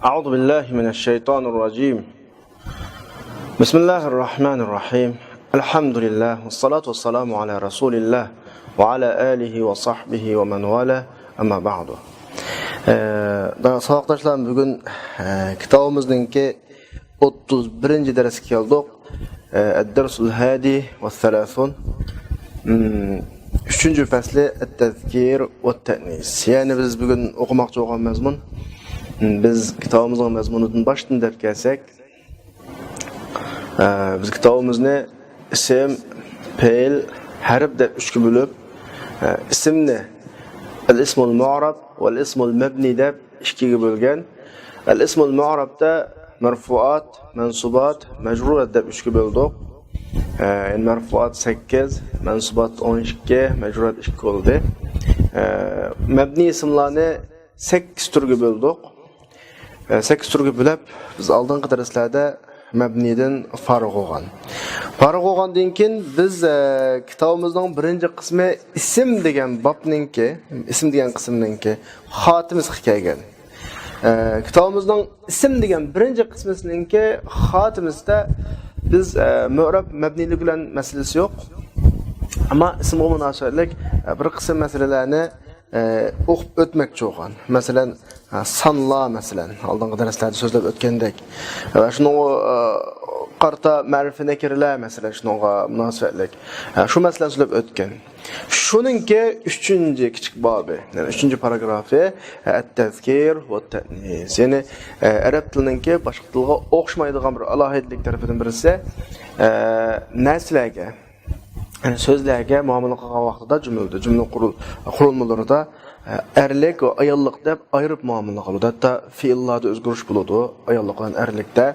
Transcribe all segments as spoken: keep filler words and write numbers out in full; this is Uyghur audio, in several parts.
أعوذ بالله من الشيطان الرجيم. بسم الله الرحمن الرحيم. الحمد لله والصلاة والسلام على رسول الله وعلى آله وصحبه ومن والاه. أما بعد. ئە، ساۋاقداشلار، بۈگۈن، ئە، كىتابىمىزنىڭكى ئوتتۇز بىرىنچى دەرسكە كەلدۇق. ئە، الدرس الحادي والثلاثون. مم، ئۈچىنچى پەسلى، التذكير والتأنيث. يەنى بىز بۈگۈن ئوقۇماقچى بولغان مەزمۇن. مم، بىز كىتابىمىزنىڭ مەزمۇنىدىن باشتىن دەپ كەلسەك، ئە، بىز كىتابىمىزنى ئىسىم، پېئىل، ھەرپ دەپ ئۈچكە بۆلۈپ، ئە، ئىسىمنى الاسم المعرب والاسم المبني دەپ ئىككىگە بۆلگەن. الاسم المعربتا مەرفۇئات، مەنسۇبات، مەجرۇرات دەپ ئۈچكە بۆلدۇق. ئە، يەنى مەرفۇئات سەككىز، مەنسۇبات ئون ئىككى، مەجرۇرات ئىككى بولدى. ئە، مەبنىي ئىسىملارنى سەككىز تۈرگە بۆلدۇق. ئە، سەككىز تۈرگە بۆلۈپ، بىز ئالدىنقى دەرسلەردە مەبنىيدىن فارىغ بولغان. فارىغ بولغاندىن كېيىن بىز، ئە، كىتابىمىزنىڭ بىرىنچى قىسمى ئىسىم دېگەن بابنىڭكى، ئىسىم دېگەن قىسىمنىڭكى خاتىمىسىغا كەلگەن. ئە، كىتابىمىزنىڭ ئىسىم دېگەن بىرىنچى قىسمىنىڭكى خاتىمىسىدە بىز، ئە، مۇئرەب مەبنىيلىك بىلەن مەسىلىسى يوق. ئەمما ئىسىمغا مۇناسىۋەتلىك، ئە، بىر قىسىم مەسىلىلەرنى، ئە، ئوقۇپ ئۆتمەكچى بولغان. مەسىلەن، ئە، سانلار، مەسىلەن، ئالدىنقى دەرسلەردە سۆزلەپ ئۆتكەندەك. ۋە شۇنىڭغا، ئە، قارىتا مەرىپە نەكىرىلەر، مەسىلەن، شۇنىڭغا مۇناسىۋەتلىك. ئە، شۇ مەسىلىنى سۆزلەپ ئۆتكەن. شۇنىڭكى ئۈچىنچى كىچىك بابى، يەنى ئۈچىنچى پاراگرافى، ئەت-تەزكىر ۋە تەئنىس. يەنى، ئە، ئەرەب تىلىنىڭكى باشقا تىلغا ئوخشىمايدىغان بىر ئالاھىدىلىك تەرىپىدىن بىرسى، ئە، نەرسىلەرگە، يەنى سۆزلەرگە مۇئامىلە قىلغان ۋاقتىدا جۈملىدە، جۈملە قۇرۇل-، قۇرۇلمىلىرىدا، ئە، ئەرلىك ۋە ئاياللىق دەپ ئايرىپ مۇئامىلە قىلىدۇ. ھەتتا فېئىللاردا ئۆزگىرىش بولىدۇ، ئاياللىق بىلەن ئەرلىكتە.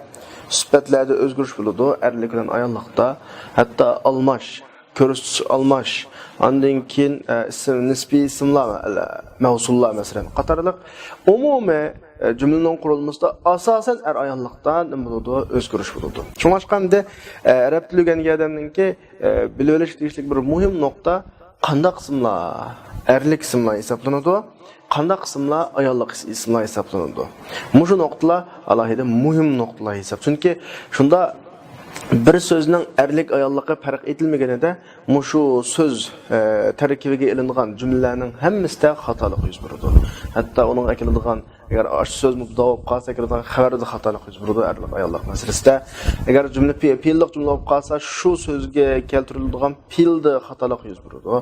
سۈپەتلەردە ئۆزگىرىش بولىدۇ، ئەرلىك بىلەن ئاياللىقتا. ھەتتا ئالماش، كۆرسىتىش ئالماش، ئاندىن كېيىن، ئە، ئىسىم، نىسپىي ئىسىملار، ئەل-، مەۋسۇللار، مەسىلەن، قاتارلىق ئومۇمىي، ئە، جۈملىنىڭ قۇرۇلمىسىدا ئاساسەن ئەر ئاياللىقتا نېمە بولىدۇ؟ ئۆزگىرىش بولىدۇ. شۇڭلاشقا ئەمدى، ئە، ئەرەب تىلى ئۆگەنگەن ئادەمنىڭكى، ئە، بىلىۋېلىشكە تېگىشلىك بىر مۇھىم نۇقتا، قانداق ئىسىملار ئەرلىك ئىسىملار ھېسابلىنىدۇ؟ قانداق ئىسىملار ئاياللىق ئىس-، ئىسىملار ھېسابلىنىدۇ؟ مۇشۇ نۇقتىلار ئالاھىدە مۇھىم نۇقتىلار ھېساب. چۈنكى شۇندا بىر سۆزنىڭ ئەرلىك ئاياللىقى پەرق ئېتىلمىگىنىدە، مۇشۇ سۆز، ئە، تەركىبىگە ئېلىنغان جۈملىلەرنىڭ ھەممىسىدە خاتالىق يۈز بېرىدۇ. ھەتتا ئۇنىڭغا ئەكېلىدىغان، ئەگەر ئاشۇ سۆز مۇبتەدا بولۇپ قالسا، ئەكېلىدىغان خەۋەردە خاتالىق يۈز بېرىدۇ، ئەرلىك ئاياللىق مەسىلىسىدە. ئەگەر جۈملە پې-، پېئىللىق جۈملە بولۇپ قالسا، شۇ سۆزگە كەلتۈرۈلىدىغان پېئىلدە خاتالىق يۈز بېرىدۇ.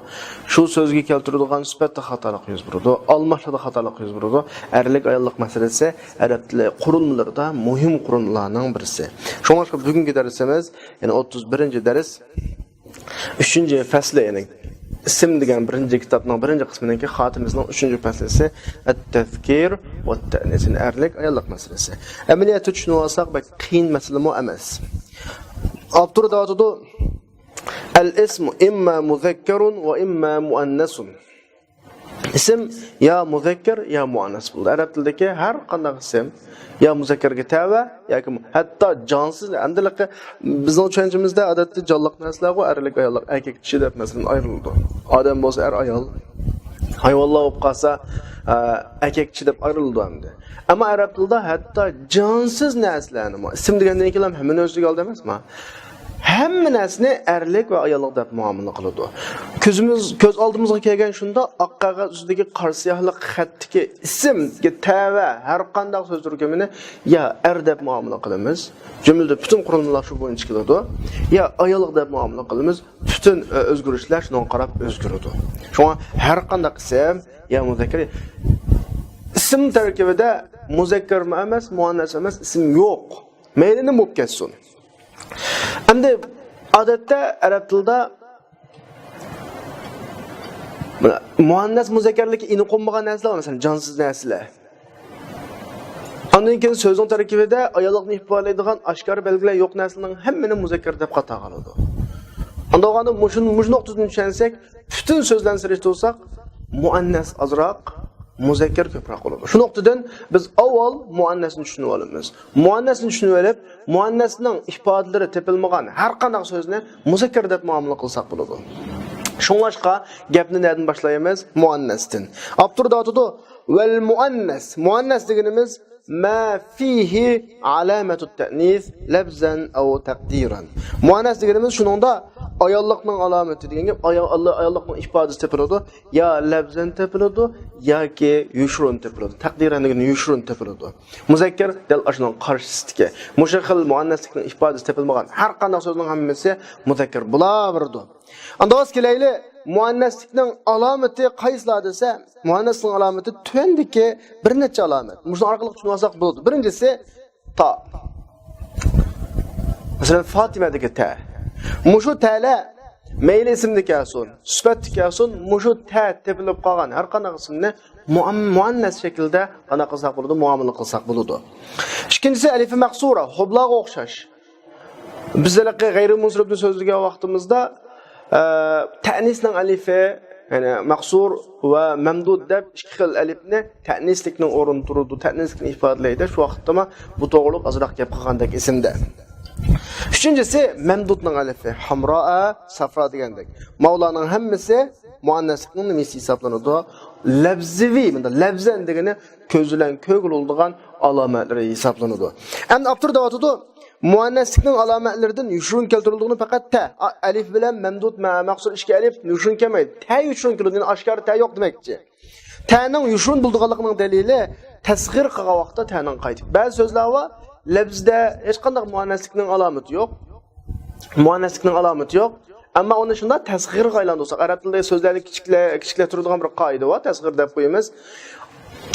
شۇ سۆزگە كەلتۈرىدىغان سۈپەتتە خاتالىق يۈز بېرىدۇ. ئالماشلاردا خاتالىق يۈز بېرىدۇ. ئەرلىك ئاياللىق مەسىلىسى ئەرەب تىلى قۇرۇلمىلىرىدا مۇھىم قۇرۇلمىلارنىڭ بىرسى. شۇڭلاشقا بۈگۈنكى دەرسىمىز، يەنى ئوتتۇز بىرىنچى دەرس، ئۈچىنچى پەسلى، يەنى ئىسىم دېگەن بىرىنچى كىتابنىڭ بىرىنچى قىسمىنىڭكى خاتىمىسىنىڭ ئۈچىنچى پەسلىسى، ئەت-تەزكىر ۋە تەئنىس، يەنى ئەرلىك ئاياللىق مەسىلىسى. ئەمەلىيەتتە چۈشىنىۋالساق، بەك قىيىن مەسىلىمۇ ئەمەس. ئاپتور دەۋاتىدۇ، ئەل ئىسمۇ ئىمما مۇزەككەرۇن ۋە ئىمما مۇئەننەسۇن. ئىسىم يا مۇزەككەر، يا مۇئەننەس بولىدۇ. ئەرەب تىلىدىكى ھەر قانداق ئىسىم يا مۇزەككەرگە تەۋە ياكى مۇ-، ھەتتا جانسىز، ئەمدىلىكى بىزنىڭ چۈشەنچىمىزدە ئادەتتە جانلىق نەرسىلەرغۇ ئەرلىك، ئاياللىق، ئەركەك، چىشى دەپ مەسىلەن ئايرىلىدۇ. ئادەم بولسا ئەر، ئايال، ھايۋانلار بولۇپ قالسا، ئە، ئەركەك، چىشى دەپ ئايرىلىدۇ ئەمدى. ئەمما ئەرەب تىلىدا ھەتتا جانسىز نەرسىلەرنىمۇ، ئىسىم دېگەندىن كېيىن ھەممىنى ئۆز ئىچىگە ئالىدۇ ئەمەسمۇ؟ ھەممە نەرسىنى ئەرلىك ۋە ئاياللىق دەپ مۇئامىلە قىلىدۇ. كۆزىمىز، كۆز ئالدىمىزغا كەلگەن شۇنداق ئاق قەغەز ئۈستىدىكى قارا سىياھلىق خەتتىكى ئىسىمگە تەۋە ھەر قانداق سۆز تۈركۈمىنى يا ئەر دەپ مۇئامىلە قىلىمىز، جۈملىدە پۈتۈن قۇرۇلمىلار شۇ بويىچە كېلىدۇ، يا ئاياللىق دەپ مۇئامىلە قىلىمىز، پۈتۈن، ئە، ئۆزگىرىشلەر شۇنىڭغا قاراپ ئۆزگىرىدۇ. شۇڭا ھەر قانداق ئىسىم يا مۇزەككەر، ئىسىم تەركىبىدە مۇزەككەرمۇ ئەمەس، مۇئەننەس ئەمەس ئىسىم يوق. مەيلى نېمە بولۇپ كەتسۇن. ئەمدى ئادەتتە ئەرەب تىلىدا مۇئەننەس مۇزەككەرلىككە ئېنىق بولمىغان نەرسىلەر بار، مەسىلەن، جانسىز نەرسىلەر. ئاندىن كېيىن سۆزنىڭ تەركىبىدە ئاياللىقنى ئىپادىلەيدىغان ئاشكارا بەلگىلەر يوق نەرسىلەرنىڭ ھەممىنى مۇزەككەر دەپ قاتارغا ئالىدۇ. ئاندىن مۇشۇ، مۇشۇ نۇقتىدىن چۈشەنسەك، پۈتۈن سۆزلەرنى سېلىشتۇرساق، مۇئەننەس ئازراق، مۇزەككەر كۆپرەك بولىدۇ. شۇ نۇقتىدىن بىز ئاۋۋال مۇئەننەسنى چۈشىنىۋالىمىز. مۇئەننەسنى چۈشىنىۋېلىپ، مۇئەننەسنىڭ ئىپادىلىرى تېپىلمىغان ھەر قانداق سۆزنى مۇزەككەر دەپ مۇئامىلە قىلساق بولىدۇ. شۇڭلاشقا گەپنى نەدىن باشلايمىز؟ مۇئەننەستىن. ئاپتور دەۋاتىدۇ، ۋەل مۇئەننەس. مۇئەننەس دېگىنىمىز ما فيه علامة التأنيث لفظا أو تقديرا. مۇئەننەس دېگىنىمىز شۇنىڭدا ئاياللىقنىڭ ئالامىتى دېگەن گەپ، ئايال-، ئاياللىقنىڭ ئىپادىسى تېپىلىدۇ، يا لەپزەن تېپىلىدۇ، ياكى يوشۇرۇن تېپىلىدۇ. تەقدىرەن دېگىنى يوشۇرۇن تېپىلىدۇ. مۇزەككەر دەل ئاشۇنىڭ قارشىسىدىكى، مۇشۇ خىل مۇئەننەسلىكنىڭ ئىپادىسى تېپىلمىغان ھەر قانداق سۆزنىڭ ھەممىسى مۇزەككەر بولاۋېرىدۇ. ئاندىن كېلەيلى، مۇئەننەسلىكنىڭ ئالامىتى قايسىلار دېسە، مۇئەننەسنىڭ ئالامىتى تۆۋەندىكى بىر نەچچە ئالامەت. مۇشۇنىڭ ئارقىلىق چۈشىنىۋالساق بولىدۇ. بىرىنچىسى، تا. مەسىلەن، فاتىمەدىكى تە. مۇشۇ تەلەر مەيلى ئىسىمدا كەلسۇن، سۈپەتتە كەلسۇن، مۇشۇ تە تېپىلىپ قالغان ھەر قانداق ئىسىمنى مۇئەم-، مۇئەننەس شەكلىدە قانداق قىلساق بولىدۇ؟ مۇئامىلە قىلساق بولىدۇ. ئىككىنچىسى، ئەلىفى مەقسۇرە، ھوبلاغا ئوخشاش. بىز ھېلىقى غەيرىي مۇنسىرىپنى سۆزلىگەن ۋاقتىمىزدا، ئە، تەئنىسنىڭ ئەلىفى، يەنى مەقسۇر ۋە مەمدۇد دەپ ئىككى خىل ئەلىپنى تەئنىسلىكنىڭ ئورنىدا تۇرىدۇ، تەئنىسلىكنى ئىپادىلەيدۇ. شۇ ۋاقىتتىمۇ بۇ توغرۇلۇق ئازراق گەپ قىلغاندەك ئېسىمدە. ئۈچىنچىسى، مەمدۇدنىڭ ئەلىفى، ھەمرائە، سەفرا دېگەندەك. ماۋۇلارنىڭ ھەممىسى مۇئەننەسلىكنىڭ نېمىسى ھېسابلىنىدۇ؟ لەپزىۋى، مۇنداق لەپزەن دېگىنى كۆز بىلەن كۆرگىلى بولىدىغان ئالامەتلىرى ھېسابلىنىدۇ. ئەمدى ئاپتور دەۋاتىدۇ، مۇئەننەسلىكنىڭ ئالامەتلىرىدىن يوشۇرۇن كەلتۈرۈلىدىغىنى پەقەت تە. ئا-، ئەلىف بىلەن مەمدۇد، مە-، مەقسۇر ئىككى ئەلىپ يوشۇرۇن كەلمەيدۇ. تە يوشۇرۇن كېلىدۇ، يەنى ئاشكارا تە يوق دېمەكچى. تەنىڭ يوشۇرۇن بولىدىغانلىقىنىڭ دەلىلى تەسغىر قىلغان ۋاقىتتا تەنىڭ قايتىپ. بەزى سۆزلەر بار، لەپزىدە ھېچقانداق مۇئەننەسلىكنىڭ ئالامىتى يوق. مۇئەننەسلىكنىڭ ئالامىتى يوق. ئەمما ئۇنى شۇنداق تەسغىرغا ئايلاندۇرساق، ئەرەب تىلىدا سۆزلەرنى كىچىكلە-، كىچىكلەتتۈرىدىغان بىر قائىدە بار، تەسغىر دەپ قويىمىز.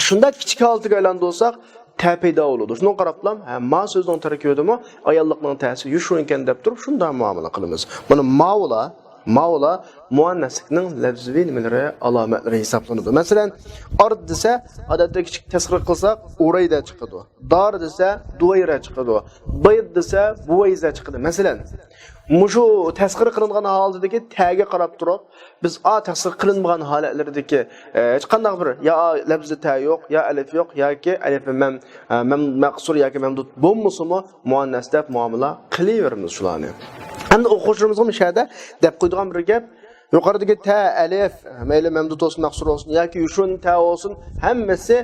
شۇنداق كىچىك ھالىتىگە ئايلاندۇرساق، تە پەيدا بولىدۇ. شۇنىڭغا قاراپلا، ھە، ما سۆزنىڭ تەركىبىدىمۇ ئاياللىقنىڭ تەسى يوشۇرۇن ئىكەن دەپ تۇرۇپ، شۇنداق مۇئامىلە قىلىمىز. مانا ماۋۇلار، ماۋۇلار مۇئەننەسلىكنىڭ لەپزىۋى نېمىلىرى، ئالامەتلىرى ھېسابلىنىدۇ. مەسىلەن، ئارد دېسە، ئادەتتە كىچىك تەسغىر قىلساق، ئۇرەيدە چىقىدۇ. دار دېسە، دۇۋەيرە چىقىدۇ. بەيض دېسە، بۇۋەيزە چىقىدۇ. مەسىلەن، مۇشۇ تەسغىر قىلىنغان ھالىتىدىكى تەگە قاراپ تۇرۇپ، بىز ئا تەسغىر قىلىنمىغان ھالەتلىرىدىكى، ئە، ھېچقانداق بىر يا لەپزى تە يوق، يا ئەلىپ يوق، ياكى ئەلىپى مەم-، ئە، مەم-، مەقسۇر ياكى مەمدۇد بولمىسىمۇ، مۇئەننەس دەپ مۇئامىلە قىلىۋېرىمىز شۇلارنى. ئەمدى ئوقۇغۇچىلىرىمىزغا مۇشۇ يەردە دەپ قويىدىغان بىر گەپ، يۇقىرىدىكى تە، ئەلىپ، مەيلى مەمدۇد بولسۇن، مەقسۇر بولسۇن ياكى يوشۇرۇن تە بولسۇن، ھەممىسى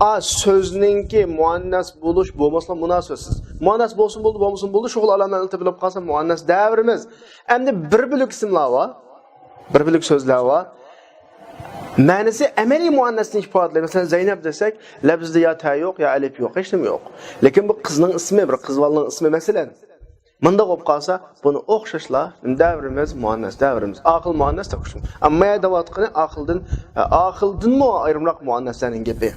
ئا سۆزنىڭكى مۇئەننەس بولۇش، بولماسلىق مۇناسىۋەتسىز. مۇئەننەس بولسۇن بولدى، بولمىسۇن بولدى، شۇ خىل ئالامەتنى تېپىلىپ قالسا مۇئەننەس دەۋېرىمىز. ئەمدى بىر بۆلەك ئىسىملار بار، بىر بۆلەك سۆزلەر بار. مەنىسى ئەمەلىي مۇئەننەسنى ئىپادىلەيدۇ. مەسىلەن، زەينەپ دېسەك، لەپزىدە يا تە يوق، يا ئەلىپ يوق، ھېچنېمە يوق. لېكىن بۇ قىزنىڭ ئىسمى، بىر قىز بالىنىڭ ئىسمى، مەسىلەن. مۇنداق بولۇپ قالسا، بۇنى ئوخشاشلا نېمە دەۋېرىمىز؟ مۇئەننەس دەۋېرىمىز. ئاقىل مۇئەننەس دەپ ئوخشاش. ئەمما يەنە دەۋاتقىنى ئاقىلدىن، ئاقىلدىنمۇ ئايرىمراق مۇئەننەسلەرنىڭ گېپى.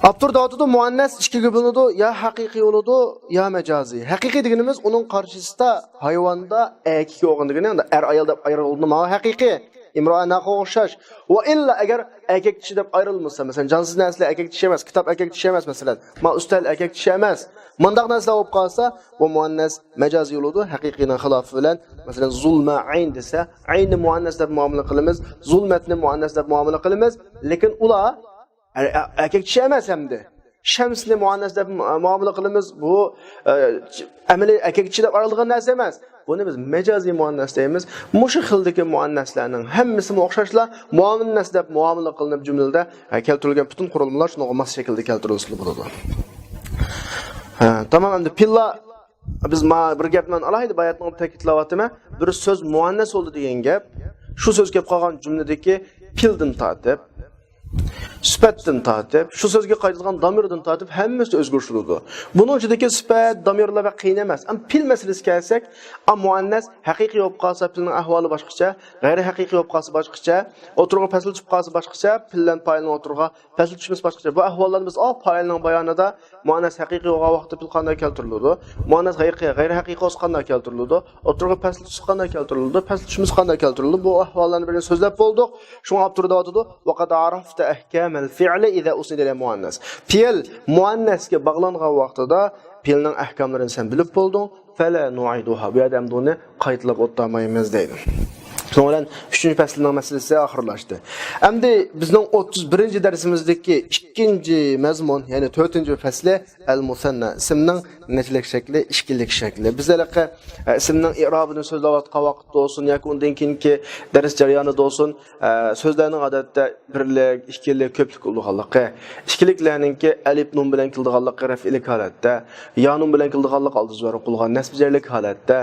ئاپتور دەۋاتىدۇ، مۇئەننەس ئىككىگە بۆلۈنىدۇ، يا ھەقىقىي بولىدۇ، يا مەجازىي. ھەقىقىي دېگىنىمىز ئۇنىڭ قارشىسىدا ھايۋاندا ئەركەك يوغان دېگىنى، ئەر ئايال دەپ ئايرىلىدۇ، ماۋۇ ھەقىقىي. ئىمرائە ناقىغا ئوخشاش. ۋە ئىللا ئەگەر ئەركەك چىشى دەپ ئايرىلمىسا، مەسىلەن، جانسىز نەرسىلەر ئەركەك چىشى ئەمەس، كىتاب ئەركەك چىشى ئەمەس، مەسىلەن، ما ئۈستەل ئەركەك چىشى ئەمەس. مۇنداق نەرسىلەر بولۇپ قالسا، بۇ مۇئەننەس مەجازىي بولىدۇ، ھەقىقىينىڭ خىلاپى بىلەن. مەسىلەن، زۇلمە ئەين دېسە، ئەيننى مۇئەننەس دەپ مۇئامىلە قىلىمىز، زۇلمەتنى مۇئەننەس دەپ مۇئامىلە قىلىمىز. لېكىن ئۇلار ئەر-، ئەر-، ئەركەك چىشى ئەمەس ھەمدە. شەمسنى مۇئەننەس دەپ مۇ-، مۇئامىلە قىلىمىز. بۇ، ئە، ئەمەلىي ئەركەك چىشى دەپ ئايرىلغان نەرسە ئەمەس. بۇنى بىز مەجازىي مۇئەننەس دەيمىز. مۇشۇ خىلدىكى مۇئەننەسلەرنىڭ ھەممىسىمۇ ئوخشاشلا مۇئەننەس دەپ مۇئامىلە قىلىنىپ جۈملىدە، ئە، كەلتۈرۈلگەن پۈتۈن قۇرۇلمىلار شۇنىڭغا ماس شەكىلدە كەلتۈرۈلسىلا بولىدۇ. ھە، تامام، ئەمدى پېئىللار، بىز ما بىر گەپنى ئالاھىدە باياتنىڭ تەكىتلەۋاتىمەن. بىر سۆز مۇئەننەس بولدى دېگەن گەپ، شۇ سۆز كەپ قالغان جۈملىدىكى پېئىلدىن تارتىپ، سۈپەتتىن تارتىپ، شۇ سۆزگە قايتىدىغان دامىردىن تارتىپ ھەممىسى ئۆزگىرىشىدۇ. بۇنىڭ ئىچىدىكى سۈپەت، دامىرلار بەك قىيىن ئەمەس. ئەمما پېئىل مەسىلىسىگە كەلسەك، ئا، مۇئەننەس ھەقىقىي بولۇپ قالسا پېئىلنىڭ ئەھۋالى باشقىچە، غەيرىي ھەقىقىي بولۇپ قالسا باشقىچە، ئوتتۇرىغا پەسىل چۈشۈپ قالسا باشقىچە، پېئىل بىلەن پائىلنىڭ ئوتتۇرىغا پەسىل چۈشمىسى باشقىچە. بۇ ئەھۋاللارنى بىز ئا پائىلنىڭ بايانىدا مۇئەننەس ھەقىقىي بولغان ۋاقىتتا پېئىل قانداق كەلتۈرۈلىدۇ؟ مۇئەننەس ھەقىقىي، غەيرىي ھەقىقىي بولسا قانداق كەلتۈرۈلىدۇ؟ ئوتتۇرىغا پەسىل چۈشسە قانداق كەلتۈرۈلىدۇ؟ پەسىل چۈشمىسە قانداق كەلتۈرۈلىدۇ؟ بۇ ئەھۋاللارنى بىر سۆزلەپ بولدۇق. شۇڭا ئاپتور دەۋاتىدۇ، «وقد عرفت أحكام الفعل إذا أسند إلى مؤنث». پېئىل مۇئەننەسكە باغلانغان ۋاقتىدا پېئىلنىڭ ئەھكاملىرىنى سەن بىلىپ بولدۇڭ. «فلا نعيدها». بۇ يەردە ئەمدى ئۇنى قايتىلاپ ئولتۇرمايمىز دەيدۇ. شۇنىڭ بىلەن ئۈچىنچى پەسلىنىڭ مەسىلىسى ئاخىرلاشتى. ئەمدى بىزنىڭ ئوتتۇز بىرىنچى دەرسىمىزدىكى ئىككىنچى مەزمۇن، يەنى تۆتىنچى پەسلى ئەل مۇسەننا، ئىسىمنىڭ نەچچىلىك شەكلى؟ ئىككىلىك شەكلى. بىز ھېلىقى، ئە، ئىسىمنىڭ ئىرابىنى سۆزلەۋاتقان ۋاقىتتا بولسۇن ياكى ئۇندىن كېيىنكى دەرس جەريانىدا بولسۇن، ئە، سۆزلەرنىڭ ئادەتتە بىرلىك، ئىككىلىك، كۆپلۈك بولىدىغانلىقى، ئىككىلىكلەرنىڭكى ئەلىپ نۇن بىلەن كېلىدىغانلىقى رەفئىلىك ھالەتتە، يا نۇن بىلەن كېلىدىغانلىقى ئالدى زۆرۈر قىلغان نەسب جەرلىك ھالەتتە،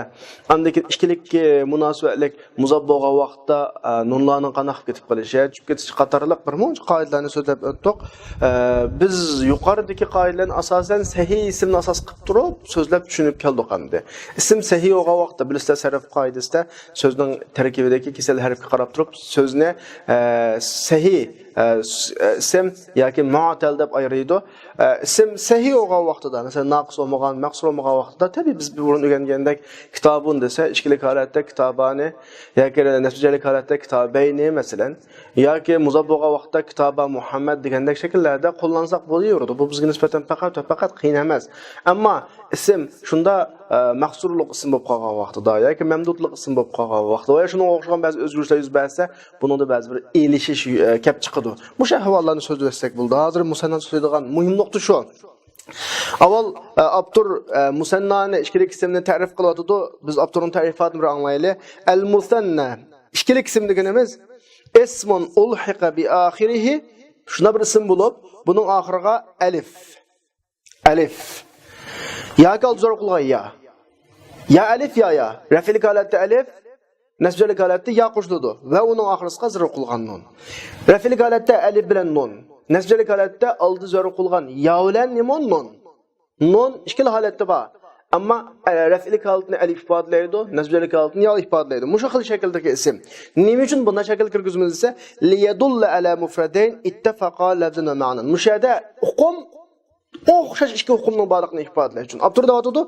ئاندىن كېيىن ئىككىلىككە مۇناسىۋەتلىك مۇزاپ بولغان ۋاقىتتا، ئە، نۇنلارنىڭ قانداق قىلىپ كېتىپ قېلىشى، چۈشۈپ كېتىش قاتارلىق بىر مۇنچە قائىدىلەرنى سۆزلەپ ئۆتتۇق. ئە، بىز يۇقىرىدىكى قائىدىلەرنى ئاساسەن سەھىھ ئىسىمنى ئاساس قىلىپ تۇرۇپ سۆزلەپ چۈشىنىپ كەلدۇق ئەمدى. ئىسىم سەھىھ بولغان ۋاقىتتا بىلىسىلەر سەرپ قائىدىسىدە سۆزنىڭ تەركىبىدىكى كېسەل ھەرپكە قاراپ تۇرۇپ سۆزنى، ئە، سەھىھ، ئە، س-، ئە، ئىسىم ياكى مۇئتەل دەپ ئايرىيدۇ. ئە، ئىسىم سەھىھ بولغان ۋاقتىدا، مەسىلەن، ناقىس بولمىغان، مەقسۇر بولمىغان ۋاقتىدا، تەبىئىي بىز بۇرۇن ئۆگەنگەندەك كىتابۇن دېسە، ئىككىلىك ھالەتتە كىتابانى ياكى نەسب جەرلىك ھالەتتە كىتابەينى، مەسىلەن، ياكى مۇزاپ بولغان ۋاقىتتا كىتابا مۇھەممەد دېگەندەك شەكىللەردە قوللانساق بولۇۋېرىدۇ. بۇ بىزگە نىسبەتەن پەقەت، پەقەت قىيىن ئەمەس. ئەمما ئىسىم شۇندا، ئە، مەقسۇرلۇق ئىسىم بولۇپ قالغان ۋاقتىدا ياكى مەمدۇدلۇق ئىسىم بولۇپ قالغان ۋاقتىدا ۋە شۇنىڭغا ئوخشىغان بەزى ئۆزگىرىشلەر يۈز بەرسە، بۇنىڭدا بەزى بىر ئېلىشىش، ئە، كەپ چىقىدۇ. مۇشۇ ئەھۋاللارنى سۆزلىۋەتسەك بولىدۇ. ھازىر مۇسەننا سۆزلەيدىغان مۇھىم نۇقتا شۇ. ئاۋۋال، ئە، ئاپتور، ئە، مۇسەننانى، ئىككىلىك ئىسىمنى تەرىپ قىلىۋاتىدۇ. بىز ئاپتورنىڭ تەرىپاتىنى بىر ئاڭلايلى. ئەل مۇسەننا. ئىككىلىك ئىسىم دېگىنىمىز ئىسمۇن ئۇلھىقە بىئاخىرىھى، شۇنداق بىر ئىسىم بولۇپ، بۇنىڭ ئاخىرىغا ئەلىف. ئەلىف. ياكى ئالدى زۆرۈر قىلغان يا. يا ئەلىف، يا يا. رەفئىلىك ھالەتتە ئەلىف، نەسب جەرلىك ھالەتتە يا قوشۇلىدۇ. ۋە ئۇنىڭ ئاخىرىسىغا زۆرۈر قىلغان نۇن. رەفئىلىك ھالەتتە ئەلىپ بىلەن نۇن. نەسب جەرلىك ھالەتتە ئالدى زۆرۈر قىلغان يا بىلەن نېمە؟ نۇن. نۇن ئىككىلا ھالەتتە بار. ئەمما، ئە، رەفئىلىك ھالىتىنى ئەلىپ ئىپادىلەيدۇ، نەسب جەرلىك ھالىتىنى يا ئىپادىلەيدۇ. مۇشۇ خىل شەكىلدىكى ئىسىم. نېمە ئۈچۈن بۇنداق شەكىل كىرگۈزىمىز دېسە، لىيەدۇللە ئەلە مۇفرەدەين ئىتتەفەقا لەفزەن ۋە مەنان. مۇشۇ يەردە ئۇقۇم ئوخشاش ئىككى ئۇقۇمنىڭ بارلىقىنى ئىپادىلەش ئۈچۈن. ئاپتور دەۋاتىدۇ،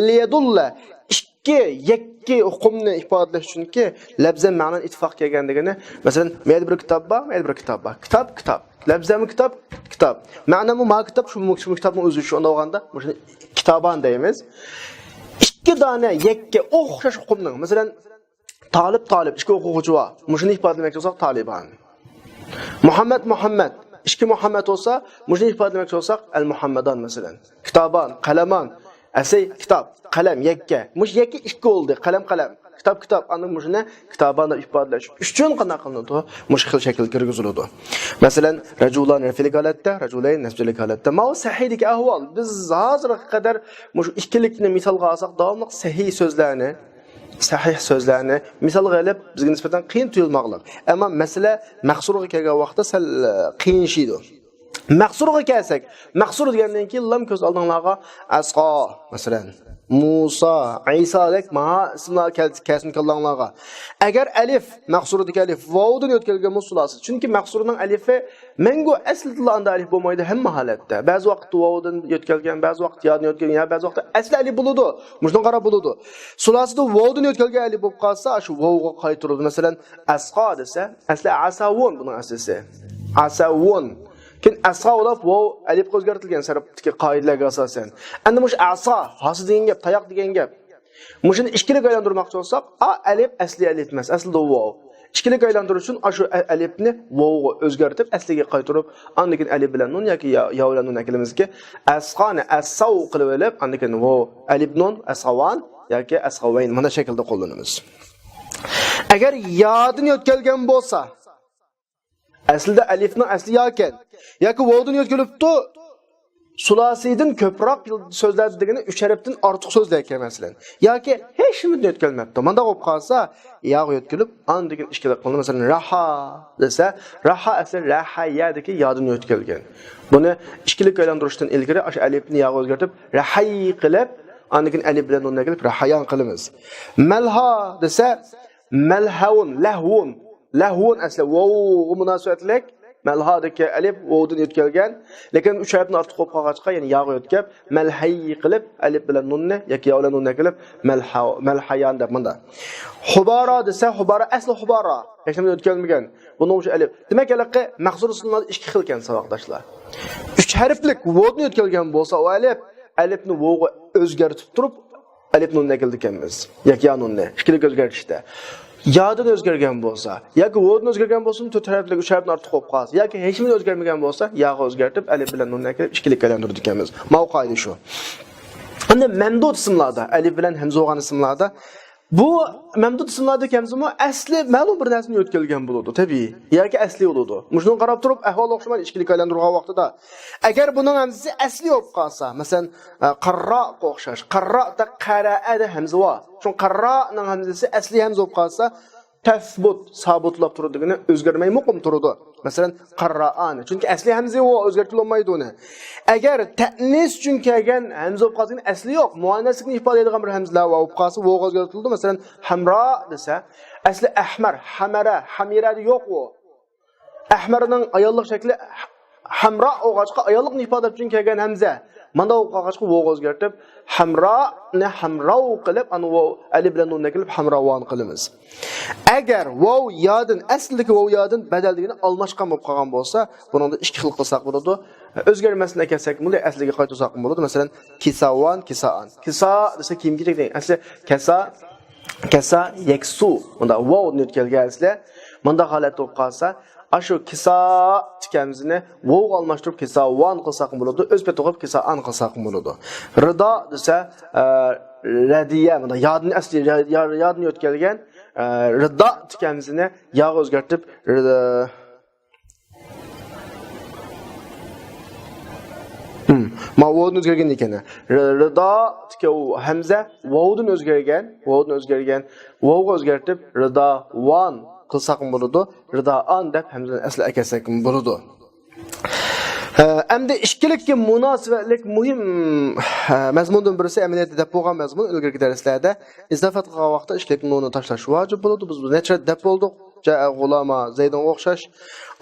لىيەدۇللە، ئىككى يەككە ئۇقۇمنى ئىپادىلەش ئۈچۈنكى لەفزەن مەنان ئىتتىپاق كەلگەن دېگىنى، مەسىلەن، مەيلى بىر كىتاب بار، مەيلى بىر كىتاب بار. كىتاب، كىتاب. لەفزەنمۇ كىتاب، كىتاب. مەنانمۇ ما كىتاب، شۇ، شۇ كىتابنىڭ ئۆزى شۇ. ئۇنداق بولغاندا مۇشۇنى كىتابان دەيمىز. ئىككى دانە يەككە ئوخشاش ئۇقۇمنىڭ، مەسىلەن، تالىپ، تالىپ، ئىككى ئوقۇغۇچى بار. مۇشۇنى ئىپادىلىمەكچى بولساق، تالىبان. مۇھەممەد، مۇھەممەد، ئىككى مۇھەممەد بولسا، مۇشۇنى ئىپادىلىمەكچى بولساق، ئەل مۇھەممەدان، مەسىلەن. كىتابان، قەلەمان، ئەسەي، كىتاب، قەلەم، يەككە. مۇشۇ يەككە ئىككى بولدى. قەلەم، قەلەم. كىتاب، كىتاب. ئاندىن مۇشۇنى كىتابان دەپ ئىپادىلەش ئۈچۈن قانداق قىلىنىدۇ؟ مۇشۇ خىل شەكىل كىرگۈزۈلىدۇ. مەسىلەن، رەجۇلان رەفئىلىك ھالەتتە، رەجۇلەين نەسب جەرلىك ھالەتتە. ماۋۇ سەھىھدىكى ئەھۋال. بىز ھازىرغا قەدەر مۇشۇ ئىككىلىكنى مىسالغا ئالساق، داۋاملىق سەھىھ سۆزلەرنى، سەھىھ سۆزلەرنى مىسالغا ئېلىپ، بىزگە نىسبەتەن قىيىن تۇيۇلماقلىق. ئەمما مەسىلە مەقسۇرغا كەلگەن ۋاقىتتا سەل، ئە، قىيىنلىشىدۇ. مەقسۇرغا كەلسەك، مەقسۇر دېگەندىن كېيىن لام كۆز ئالدىڭلارغا ئەسقا، مەسىلەن، مۇسا، ئەيسادەك ماھا ئىسىملار كەل-، كەلسۇن كاللاڭلارغا. ئەگەر ئەلىف، مەقسۇردىكى ئەلىپ، ۋاۋدىن يۆتكەلگەن بولسا سۇلاسى. چۈنكى مەقسۇرنىڭ ئەلىپى مەڭگۈ ئەسلىدىلا ئاندا ئەلىپ بولمايدۇ ھەممە ھالەتتە. بەزى ۋاقىتتا ۋاۋدىن يۆتكەلگەن، بەزى ۋاقىتتا يادىن يۆتكەلگەن، يا بەزى ۋاقىتتا ئەسلى ئەلىپ بولىدۇ. مۇشۇنىڭغا قاراپ بولىدۇ. سۇلاسىدا ۋاۋدىن يۆتكەلگەن ئەلىپ بولۇپ قالسا، شۇ ۋاۋغا قايتۇرىدۇ. مەسىلەن، ئەسقا دېسە، ئەسلى ئەساۋۇن بۇنىڭ ئەسلىسى. ئەساۋۇن. كېيىن ئەسقا بولۇپ، ۋاۋ ئەلىپقا ئۆزگەرتىلگەن سەرپتىكى قائىدىلەرگە ئاساسەن. ئەمدى مۇشۇ ئەسا، ھاسا دېگەن گەپ، تاياق دېگەن گەپ. مۇشۇنى ئىككىلىككە ئايلاندۇرماقچى بولساق، ئا ئەلىپ ئەسلى ئەلىپ ئەمەس، ئەسلىدە ۋاۋ. ئىككىلىككە ئايلاندۇرۇش ئۈچۈن ئاشۇ ئە-، ئەلىپنى ۋاۋغا ئۆزگەرتىپ، ئەسلىگە قايتۇرۇپ، ئاندىن كېيىن ئەلىپ بىلەن نۇن ياكى يا، يا بىلەن نۇن ئەكىلىمىزكى، ئەسقانى ئەسساۋ قىلىۋېلىپ، ئاندىن كېيىن ۋاۋ، ئەلىپ نۇن، ئەسقاۋان ياكى ئەسقاۋەين، مانا شەكىلدە قوللىنىمىز. ئەگەر يادىن يۆتكەلگەن بولسا، ئەسلىدە ئەلىفنىڭ ئەسلى ياكەن. ياكى ۋاۋدىن يۆتكىلىپتۇ. سۇلاسىدىن كۆپرەك سۆزلەردە دېگىنى ئۈچ ھەرپتىن ئارتۇق سۆزلەركەن، مەسىلەن. ياكى ھېچنېمىدىن يۆتكەلمەپتۇ. مانداق بولۇپ قالسا، ياغا يۆتكىلىپ، ئاندىن كېيىن ئىككىلىك قىلىنىدۇ. مەسىلەن، راھا دېسە، راھا ئەسلى راھەيەدىكى يادىن يۆتكەلگەن. بۇنى ئىككىلىككە ئايلاندۇرۇشتىن ئىلگىرى ئاشۇ ئەلىپنى ياغا ئۆزگەرتىپ، راھەي قىلىپ، ئاندىن كېيىن ئەلىپ بىلەن نۇننى ئەكىلىپ، راھايان قىلىمىز. مەلھا دېسە، مەلھەۋۇن، لەھۋۇن. لەھۋۇن ئەسلى ۋاۋغا مۇناسىۋەتلىك. مەلھادىكى ئەلىپ ۋاۋدىن يۆتكەلگەن. لېكىن ئۈچ ھەرپتىن ئارتۇق بولۇپ قالغاچقا، يەنە ياغا يۆتكەپ، مەلھەي قىلىپ، ئەلىپ بىلەن نۇننى ياكى يا بىلەن نۇننى ئەكىلىپ، مەلھا-، مەلھەيان دەپ مۇندا. خۇبارا دېسە، خۇبارا ئەسلى خۇبارا. ھېچنېمە يۆتكەلمىگەن. بۇنىڭ ئۈچۈن ئەلىپ. دېمەك، ھېلىقى مەقسۇر ئىسىملار ئىككى خىلكەن، ساۋاقداشلار. ئۈچ ھەرپلىك ۋاۋدىن يۆتكەلگەن بولسا، ئۇ ئەلىپ، ئەلىپنى ۋاۋغا ئۆزگەرتىپ تۇرۇپ، ئەلىپ نۇننى ئەكېلىدىكەنمىز. ياكى يا نۇننى. ئىككىلىك ئۆزگەرتىشتە. يادىن ئۆزگەرگەن بولسا ياكى ۋودىن ئۆزگەرگەن بولسىمۇ، تۆت ھەرپلىك، ئۈچ ھەرپتىن ئارتۇق بولۇپ قالسا ياكى ھېچنېمىدىن ئۆزگەرمىگەن بولسا، ياغا ئۆزگەرتىپ، ئەلىپ بىلەن نۇننى ئەكىرىپ، ئىككىلىككە ئايلاندۇرىدىكەنمىز. ماۋۇ قائىدە شۇ. ئەمدى مەمدۇد ئىسىملاردا، ئەلىپ بىلەن ھەمزە بولغان ئىسىملاردا، بۇ مەمدۇد ئىسىملاردىكى ھەمزىمۇ ئەسلى مەلۇم بىر نەرسىنى يۆتكەلگەن بولىدۇ، تەبىئىي. ياكى ئەسلى بولىدۇ. مۇشۇنىڭغا قاراپ تۇرۇپ، ئەھۋال ئوخشىمايدۇ ئىككىلىككە ئايلاندۇرغان ۋاقتىدا. ئەگەر بۇنىڭ ھەمزىسى ئەسلى بولۇپ قالسا، مەسىلەن، ئە، قاررائقا ئوخشاش. قاررائدا قەرەئەدە ھەمزە بار. شۇ قاررائنىڭ ھەمزىسى ئەسلى ھەمزە بولۇپ قالسا، تەسبۇت، سابىتلاپ تۇرىدىغىنى، ئۆزگەرمەي مۇقىم تۇرىدۇ. مەسىلەن، قاررائانى. چۈنكى ئەسلى ھەمزە ئۇ، ئۆزگەرتىلمەيدۇ ئۇنى. ئەگەر تەئنىس ئۈچۈن كەلگەن ھەمزە بولۇپ قالسا، ئەسلى يوق. مۇئەننەسلىكنى ئىپادىلەيدىغان بىر ھەمزىلەر بار بولۇپ قالسا، ۋوغا ئۆزگەرتىلىدۇ. مەسىلەن، ھەمرا دېسە، ئەسلى ئەھمەر، ھەمەرە، ھەمىرەدە يوق ئۇ. ئەھمەرنىڭ ئاياللىق شەكلى ھەمرا بولغاچقا، ئاياللىقنى ئىپادىلەپ ئۈچۈن كەلگەن ھەمزە. مانا بولغاچقا، ۋوغا ئۆزگەرتىپ، ھەمرانى ھەمراۋ قىلىپ، ئانى ۋوۋ ئەلىپ بىلەن نۇننى ئەكىلىپ، ھەمراۋان قىلىمىز. ئەگەر ۋوۋ يادىن، ئەسلىدىكى ۋوۋ يادىن بەدەل دېگىنى ئالماشقان بولۇپ قالغان بولسا، بۇنىڭدا ئىككى خىل قىلساق بولىدۇ. ئۆزگەرمەسلىك ئەكەلسەك بولىدۇ، ئەسلىگە قايتۇرساق بولىدۇ. مەسىلەن، كىساۋان، كىسائان. كىسا دېسە كىيىم كېچەك دېگەن. ئەسلى كەسا، كەسا، يەكسۇ. مۇنداق ۋاۋدىن ئۆتكەلگەن ئەسلى. مۇنداق ھالەت بولۇپ قالسا، ئاشۇ كىسا تىكەنزىنى ۋوۋغا ئالماشتۇرۇپ كىساۋان قىلساقمۇ بولىدۇ، ئۆز پېتى قويۇپ كىسائان قىلساقمۇ بولىدۇ. رىدا دېسە، ئە، رەدىيە، مۇنداق يادىن ئەسلى، يا-، يا-، يادىن ئۆتكەلگەن، ئە، رىدا تىكەنزىنى ياغا ئۆزگەرتىپ، رىدا، ھىم، ما ۋودىن ئۆزگەرگەن ئىكەن. ر-، رىدا تىكەن ھەمزە ۋوۋدىن ئۆزگەرگەن، ۋوۋدىن ئۆزگەرگەن، ۋوۋغا ئۆزگەرتىپ، رىدا ۋان قىلساقمۇ بولىدۇ، رىدا ئان دەپ ھەمزىنى ئەسلى ئەكەتسەكمۇ بولىدۇ. ھە، ئەمدى ئىككىلىككە مۇناسىۋەتلىك مۇھىم، ھە، مەزمۇندىن بىرسى ئەمەلىيەتتە دەپ بولغان مەزمۇن ئىلگىرىكى دەرسلەردە ئىزاپەت قىلغان ۋاقىتتا ئىككىلىك نۇننى تاشلاش ۋاجىپ بولىدۇ. بىز بۇنى نەچچە رەت دەپ بولدۇق. جاء غۇلاما زەيدىنغا ئوخشاش.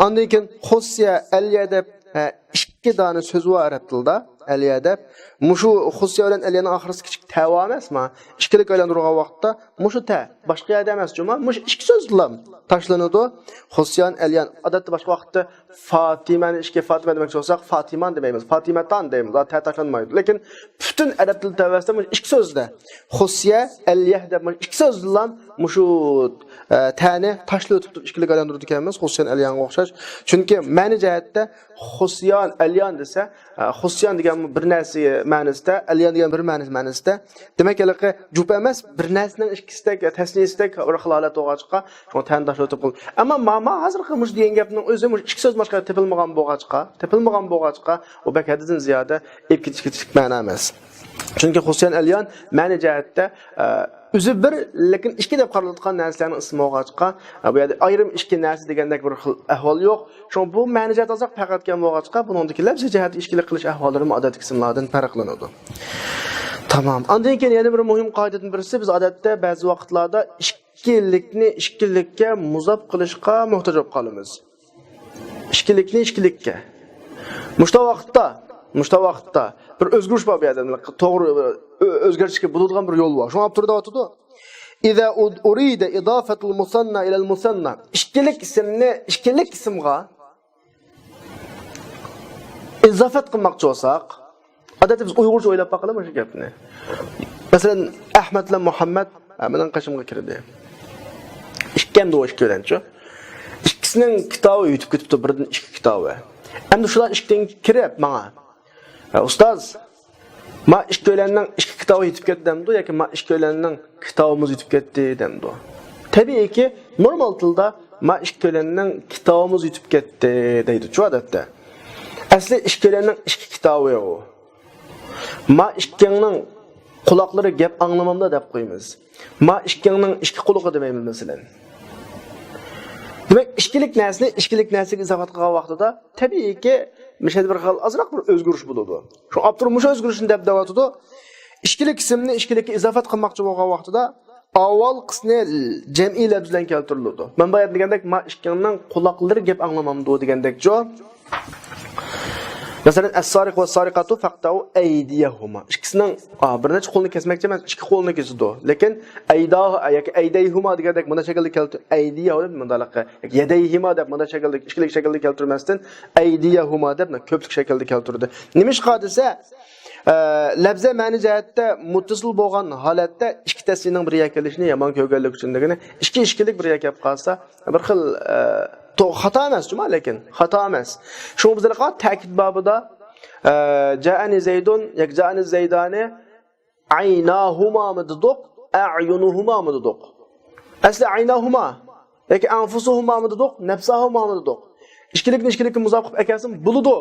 ئاندىن كېيىن خۇسسىيە ئەليە دەپ، ھە، ئىككى دانە سۆز بار ئەرەب تىلىدا، ئەليە دەپ. مۇشۇ خۇسسىيە بىلەن ئەليەنىڭ ئاخىرىسى كىچىك تەۋا ئەمەسما؟ ئىككىلىك ئايلاندۇرغان ۋاقىتتا مۇشۇ تە، باشقا يەردە ئەمەس جۇما، مۇشۇ ئىككى سۆزلا تاشلىنىدۇ. خۇسسىيان، ئەليان. ئادەتتە باشقا ۋاقىتتا فاتىمەنى ئىككى، فاتىمە دېمەكچى بولساق، فاتىمان دېمەيمىز، فاتىمەتان دەيمىز. ھە، تە تاشلانمايدۇ. لېكىن پۈتۈن ئەرەب تىلى تەۋەسىدە مۇشۇ ئىككى سۆزدە، خۇسسىيە، ئەليەھ دەپ مۇشۇ ئىككى سۆزدىلا مۇشۇ، ئە، تەنى تاشلىۋېتىپتۇ، ئىككىلىك ئايلاندۇرىدىكەنمىز، خۇسسىيان، ئەليانغا ئوخشاش. چۈنكى مەنە جەھەتتە خۇسسىيان، ئەليان دېسە، ئە، خۇسسىيان دېگەن بىر نەرسە مەنىسىدە، ئەليان دېگەن بىر مەنىسى مەنىسىدە. دېمەك، ھېلىقى جۈپ ئەمەس، بىر نەرسىنىڭ ئىككىسىدەك، تەسنىيىسىدەك بىر خىل ھالەت بولغاچقا، شۇڭا تەنى تاشلىۋېتىپ قويۇلدى. ئەمما ما، ما ھازىرقى مۇشۇ دېگەن گەپنىڭ ئۆزى مۇشۇ ئىككى سۆز باشقا تېپىلمىغان بولغاچقا، تېپىلمىغان بولغاچقا، ئۇ بەك ھەددىدىن زىيادە ئېلىپ كېتىشكە تېگىشلىك مەنە ئەمەس. چۈنكى خۇسسىيان، ئەليان مەنە جەھەتتە، ئە، ئۆزى بىر، لېكىن ئىككى دەپ قارىلىدىغان نەرسىلەرنىڭ ئىسمى بولغاچقا، ئە، بۇ يەردە ئايرىم ئىككى نەرسە دېگەندەك بىر خىل ئەھۋال يوق. شۇڭا بۇ مەنە جەھەتتە ئازراق پەرق ئەتكەن بولغاچقا، بۇنىڭدىكى لەپزىي جەھەتتە ئىككىلىك قىلىش ئەھۋاللىرىمۇ ئادەتتىكى ئىسىملاردىن پەرقلىنىدۇ. تامام. ئاندىن كېيىن يەنە بىر مۇھىم قائىدىدىن بىرسى، بىز ئادەتتە بەزى ۋاقىتلاردا ئىككىلىكنى ئىككىلىككە مۇزاپ قىلىشقا موھتاج بولۇپ قالىمىز. ئىككىلىكنى ئىككىلىككە. مۇشتا ۋاقىتتا، مۇشتا ۋاقىتتا بىر ئۆزگىرىش بار بۇ يەردە. توغرا، ئۆ-، ئۆزگەرتىشكە بولىدىغان بىر يول بار. شۇڭا ئاپتور دەۋاتىدۇ. إذا أريد إضافة المثنى إلى المثنى. ئىككىلىك ئىسىمنى ئىككىلىك ئىسىمغا ئىزافەت قىلماقچى بولساق، ئادەتتە بىز ئۇيغۇرچە ئويلاپ باقىلى مۇشۇ گەپنى. مەسىلەن، ئەھمەد بىلەن مۇھەممەد، ھە، مېنىڭ قېشىمغا كىردى. ئىككى ئەمدى ئۇ ئىككىيلەنچۇ. ئىككىسىنىڭ كىتابى يېتىپ كېتىپتۇ، بىردىن ئىككى كىتابى. ئەمدى شۇلار ئىككىدىن كىرىپ ماڭا، ھە، ئۇستاز، ما ئىككىيلەننىڭ ئىككى كىتابى يېتىپ كەتتى دەمدۇ ياكى ما ئىككىيلەننىڭ كىتابىمىز يېتىپ كەتتى دەمدۇ؟ تەبىئىيكى، نورمال تىلدا ما ئىككىيلەننىڭ كىتابىمىز يېتىپ كەتتى دەيدۇچۇ ئادەتتە. ئەسلى ئىككىيلەننىڭ ئىككى كىتابى ئۇ. ما ئىككىڭنىڭ قۇلاقلىرى گەپ ئاڭلىمامدا دەپ قويىمىز. ما ئىككىڭنىڭ ئىككى قۇلىقى دېمەيمىز، مەسىلەن. دېمەك، ئىككىلىك نەرسىنى ئىككىلىك نەرسىگە ئىزافەت قىلغان ۋاقتىدا، تەبىئىيكى، مۇشۇ يەردە بىر خىل ئازراق بىر ئۆزگىرىش بولىدۇ. شۇ ئاپتور مۇشۇ ئۆزگىرىشنى دەپ دەۋاتىدۇ. ئىككىلىك ئىسىمنى ئىككىلىككە ئىزافەت قىلماقچى بولغان ۋاقتىدا، ئاۋۋالقىسىنى جەمئىي لەپز بىلەن كەلتۈرۈلىدۇ. مەن بايا دېگەندەك، ما ئىككىڭنىڭ قۇلاقلىرى گەپ ئاڭلىمامدۇ دېگەندەكچۇ. مەسىلەن، السارق والسارقة فاقطعوا أيديهما. ئىككىسىنىڭ، ئا، بىر نەچچە قولىنى كەسمەكچى ئەمەس، ئىككى قولىنى كېسىدۇ. لېكىن ئەيداھۇ ياكى ئەيدەيھۇما دېگەندەك مۇنداق شەكىلدە كەلتۈر-، ئەيدىيەھۇ دەپ مۇنداقلىققا، يەدەيھىما دەپ مۇنداق شەكىلدە، ئىككىلىك شەكىلدە كەلتۈرمەستىن، ئەيدىيەھۇما دەپ كۆپلۈك شەكىلدە كەلتۈردى. نېمىشقا دېسە، ئە، لەپزە مەنە جەھەتتە مۇتتەسىل بولغان ھالەتتە ئىككى تەسنىينىڭ بىر يەرگە كېلىشىنى يامان كۆرگەنلىكى ئۈچۈن دېگىنى، ئىككى ئىككىلىك بىر يەرگە كېلىپ قالسا، بىر خىل، ئە، تو-، خاتا ئەمەس جۇما، لېكىن خاتا ئەمەس. شۇڭا بىز ھېلىقى تەكىت بابىدا، ئە، جائەنى زەيدۇن ياكى جائەنى زەيدانى، ئەيناھۇمامۇ دېدۇق، ئەئيۇنۇھۇمامۇ دېدۇق. ئەسلى ئەيناھۇما ياكى ئەنفۇسۇھۇمامۇ دېدۇق، نەفساھۇمامۇ دېدۇق. ئىككىلىكنى ئىككىلىككە مۇزاپ قىلىپ ئەكەلسىمۇ بولىدۇ.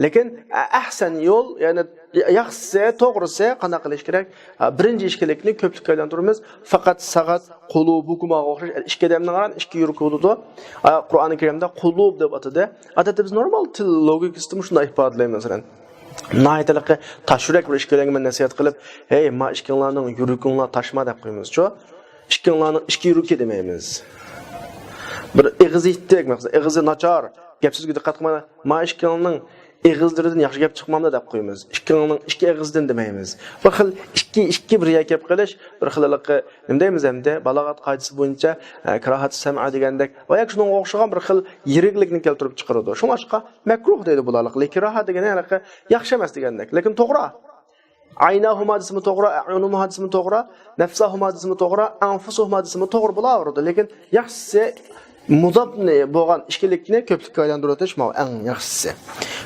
لېكىن ئەھسەن يول، يەنى ياخشىسى، توغرىسى قانداق قىلىش كېرەك؟ بىرىنچى ئىككىلىكنى كۆپلۈككە ئايلاندۇرىمىز. فەقەت ساغات قۇلۇبۇكۇماغا ئوخشاش ئىككى ئادەمنىڭ ئىككى يۈرىكى بولىدۇ. قۇرئانى كەرىمدە قۇلۇب دەپ ئاتىدى. ئادەتتە بىز نورمال تىل لوگىكىسىدا مۇشۇنداق ئىپادىلەيمىز، مەسىلەن. ناھايىتى تاشيۈرەك بىر ئىككىلەنگە مەن نەسىھەت قىلىپ، ھەي، ما ئىككىڭلارنىڭ يۈرىكىڭلار تاشما دەپ قويىمىزچۇ. ئىككىڭلارنىڭ ئىككى يۈرىكى دېمەيمىز. بىر ئېغىزى يىتتىك، مەسىلەن، ئېغىزى ناچار، گەپ سۆزگە دىققەت قىلماي، ما ئىككىڭلارنىڭ ئېغىزلىرىدىن ياخشى گەپ چىقمامدۇ دەپ قويىمىز. ئىككىڭلارنىڭ ئىككى ئېغىزدىن دېمەيمىز. بىر خىل ئىككى، ئىككى بىر يەرگە كەپ قېلىش، بىر خىل ھېلىقى، نېمە دەيمىز ئەمدى، بالاغەت قائىدىسى بويىچە، ئە، كاراھەت سەمئە دېگەندەك ۋە ياكى شۇنىڭغا ئوخشىغان بىر خىل يىرىكلىكنى كەلتۈرۈپ چىقىرىدۇ. شۇڭلاشقا مەكرۇھ دەيدۇ بۇلارلىق. لېكىن كاراھەت دېگەن ھېلىقى ياخشى ئەمەس دېگەندەك. لېكىن توغرا. ئەيناھۇما دېسىمۇ توغرا، ئەئيۇنۇھۇما دېسىمۇ توغرا، نەفساھۇما دېسىمۇ توغرا، ئەنفۇسۇھۇما دېسىمۇ توغرا بولاۋېرىدۇ. لېكىن ياخشىسى مۇزاپنى بولغان ئىككىلىكنى كۆپلۈككە ئايلاندۇرۇۋېتىش ماۋۇ ئەڭ ياخشىسى.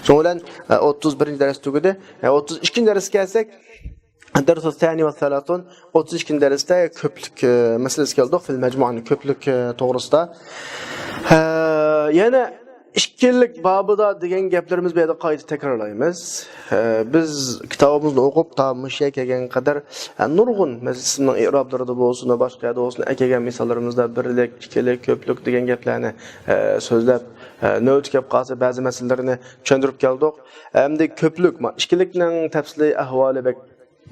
شۇنىڭ بىلەن، ئە، ئوتتۇز بىرىنچى دەرس تۈگىدى. ئە، ئوتتۇز ئىككىنچى دەرسكە كەلسەك، الدرس الثاني والثلاثون، ئوتتۇز ئىككىنچى دەرستە كۆپلۈك، ئە، مەسىلىسى كەلدۇق، فىل مەجمۇئانى كۆپلۈك، ئە، توغرىسىدا. ھە، يەنە ئىككىلىك بابىدا دېگەن گەپلىرىمىز بۇ يەردە قايتا تەكرارلايمىز. ئە، بىز كىتابىمىزنى ئوقۇپ، تا مۇشۇ يەرگە كەلگەنگە قەدەر، ئە، نۇرغۇن مەسىلىسىنىڭ ئېرابلىرىدا بولسۇن ۋە باشقا يەردە بولسۇن، ئەكەلگەن مىساللىرىمىزدا بىرلىك، ئىككىلىك، كۆپلۈك دېگەن گەپلەرنى، ئە، سۆزلەپ، ئە، نۆۋىتى كەپ قالسا بەزى مەسىلىلەرنى چۈشەندۈرۈپ كەلدۇق. ئەمدى كۆپلۈك، ما-، ئىككىلىكنىڭ تەپسىلىي ئەھۋالى بەك